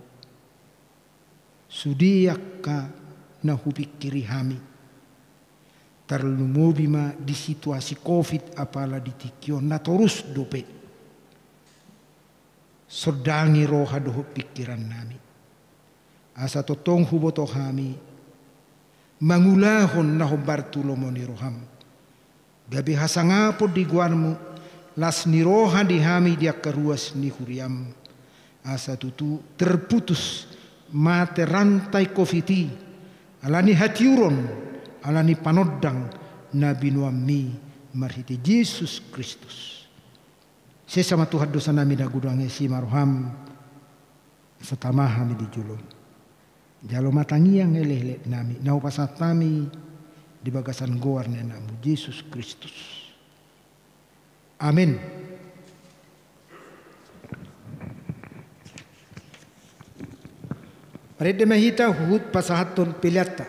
sude angka na hupingkiri hami, tarlumobi ma di situasi covid apala di tingki on na torus dope sondangi roha dohot pingkirannami. Asa tongtong huboto hami mangulahon na hombar tu lomo ni roham. Gabe hasangapon di goarmu, las ni roha di hami di angka ruas ni huriam. Asa tutu terputus mate rantai covid i, alani hatiuron, alani panondang na binoanmi marhite Jesus Kristus. Sesa ma Tuhan dosanami na godang, asi ma roham, asa tama hami di jolom. Jalo ma tangiang elekeleknami na hupasahat hami di bagasan goar ni Anakmu Jesus Kristus. Amen. Marende ma hita huhut pasahathon peleanta.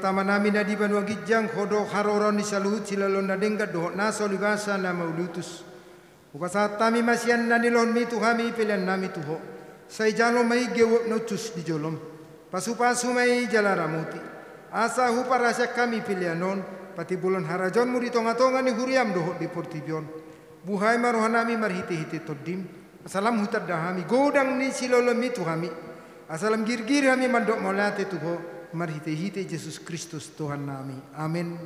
Amanami na di banua ginjang, Ho do haroroan ni saluhut siloloan na denggan dohot na so libasa na mauliutus. Hupasahat hami ma sian na nilehonMi tu hami peleannami tu Ho. Sai jalo ma i geuopna uncus di joloM. Pasupasu ma i jala ramoti, asa huparhaseang hami pelean on patimbolhon harajaonMu di tongatonga ni huriaM dohot di portibi on. Buhai ma rohanami marhitehite TondiM, asa lam hutanda hami godang ni siloloanMi tu hami, asa lam girgir hami mandok mauliate tu Ho, marhitehite Jesus Kristus Tuhannami. Amen.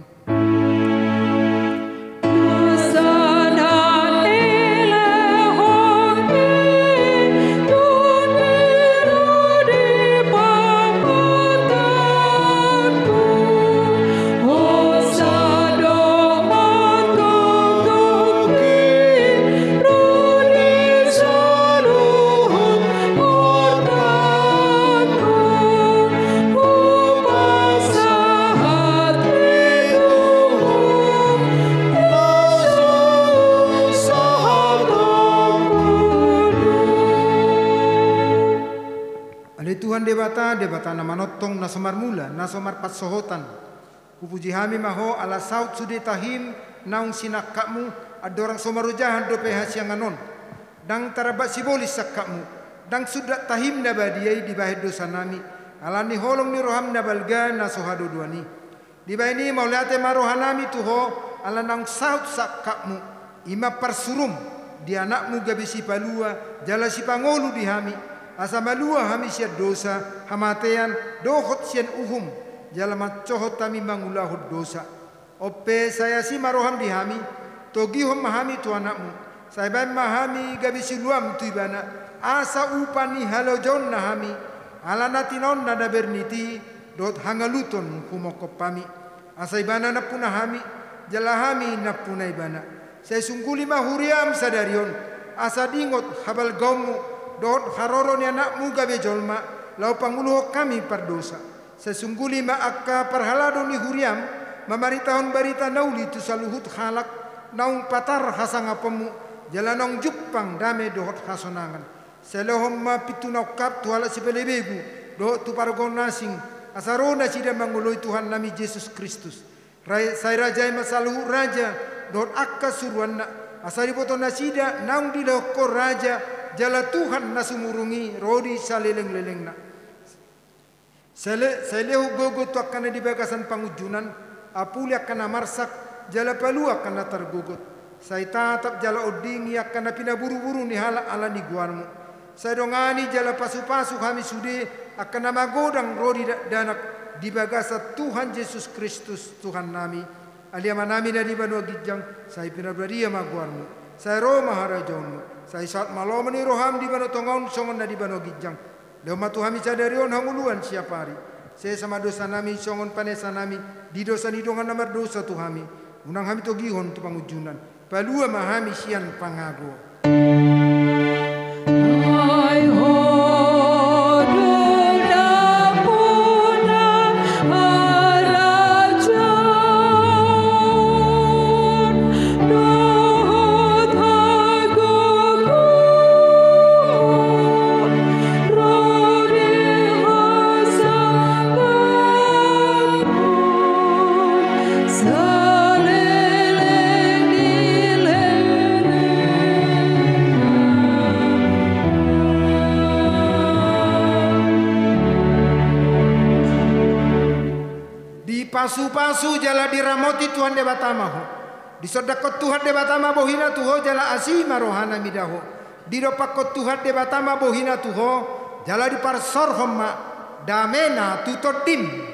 Ale Tuhan Debata, Debata na manongtong, na so marmula, na so marpansohotan. Hupuji hami ma Ho ala saut sude tahim naung sinangkapMu, andorang so marojahan dope hasiangan on. Ndang tarambat sibolis sangkapMu, ndang sundat tahim na badia i dibahen dosanami, ala ni holong ni rohaM na balga na so hadodoan i. Dibahen i mauliate ma rohanami tu Ho, ala naung saut sangkapMu, i ma parsuruM, di AnakMu gabe sipalua jala sipangolu di hami, asa malua hami sian dosa, hamatean, dohot sian uhum, jala mansohot hami mangulahon dosa. On pe sai asi ma rohaM di hami, togihon ma hami tu AnakMu, sai bahen ma hami gabe siluaM tu Ibana, asa upa ni halojaonna hami, ala na tinaonna na bernit i, dohot hangaluton humongkop hami. Asa Ibana nampuna hami, jala hami nampuna Ibana. Sai sungguli ma huriaM sadari on, asa diingot habalgaonMu, dohot haroro ni AnakMu gabe jolma, laho panguluhon hami pardosa. Sai sungguli ma angka parhalado ni huriaM, mamaritahon barita na uli tu saluhut halak, naung patar hasangaponMu, jala naung jumpang dame dohot hasonangan. Sai lehon ma pintu na ungkap tu halak sipelebegu, dohot tu pargonasing, asa ro nasida mangoloi Tuhannami Jesus Kristus. Ra-, sai rajai ma saluhut raja, dohot angka suruanna, asa diboto nasida naung dilehon Ho raja, jala Tuhan na sumurung i ro di salelenglelengna. Sai le-, sai lehon gogo tu angka na di bagasan pangunjunan, apuli angka na marsak, jala palua angka na targogot. Sai tatap jala ondingi angka na pinaburuburu ni halak ala ni goarMu. Sai dongani jala pasupasu hami sude angka na magodang ro di dakdanak di bagasan Tuhan Jesus Kristus Tuhannami. Ale Amanami na di banua ginjang, sai pinarbadia ma goarMu. Sai ro ma harajaonMu. Sai saut ma lomo ni rohaM di banua tonga on songon na di banua ginjang. Lehon ma tu hami sadari on hangoluan siapari. Sesa ma dosanami songon panesanami di dosa ni dongan na mardosa tu hami. Unang hami togihon tu pangunjunan. Palua ma hami sian pangago. Ai Ho do dapotan harajaon dohot hagogoon ro di hasangapon saleleng ni lelengna. Dipasupasu jala diramoti Tuhan Debata ma ho. Disondangkon Tuhan Debata ma bohina tu ho jala asi ma rohana mida ho. Didompakkon Tuhan Debata ma bohina tu ho jala diparsorhon ma damena tu tondim.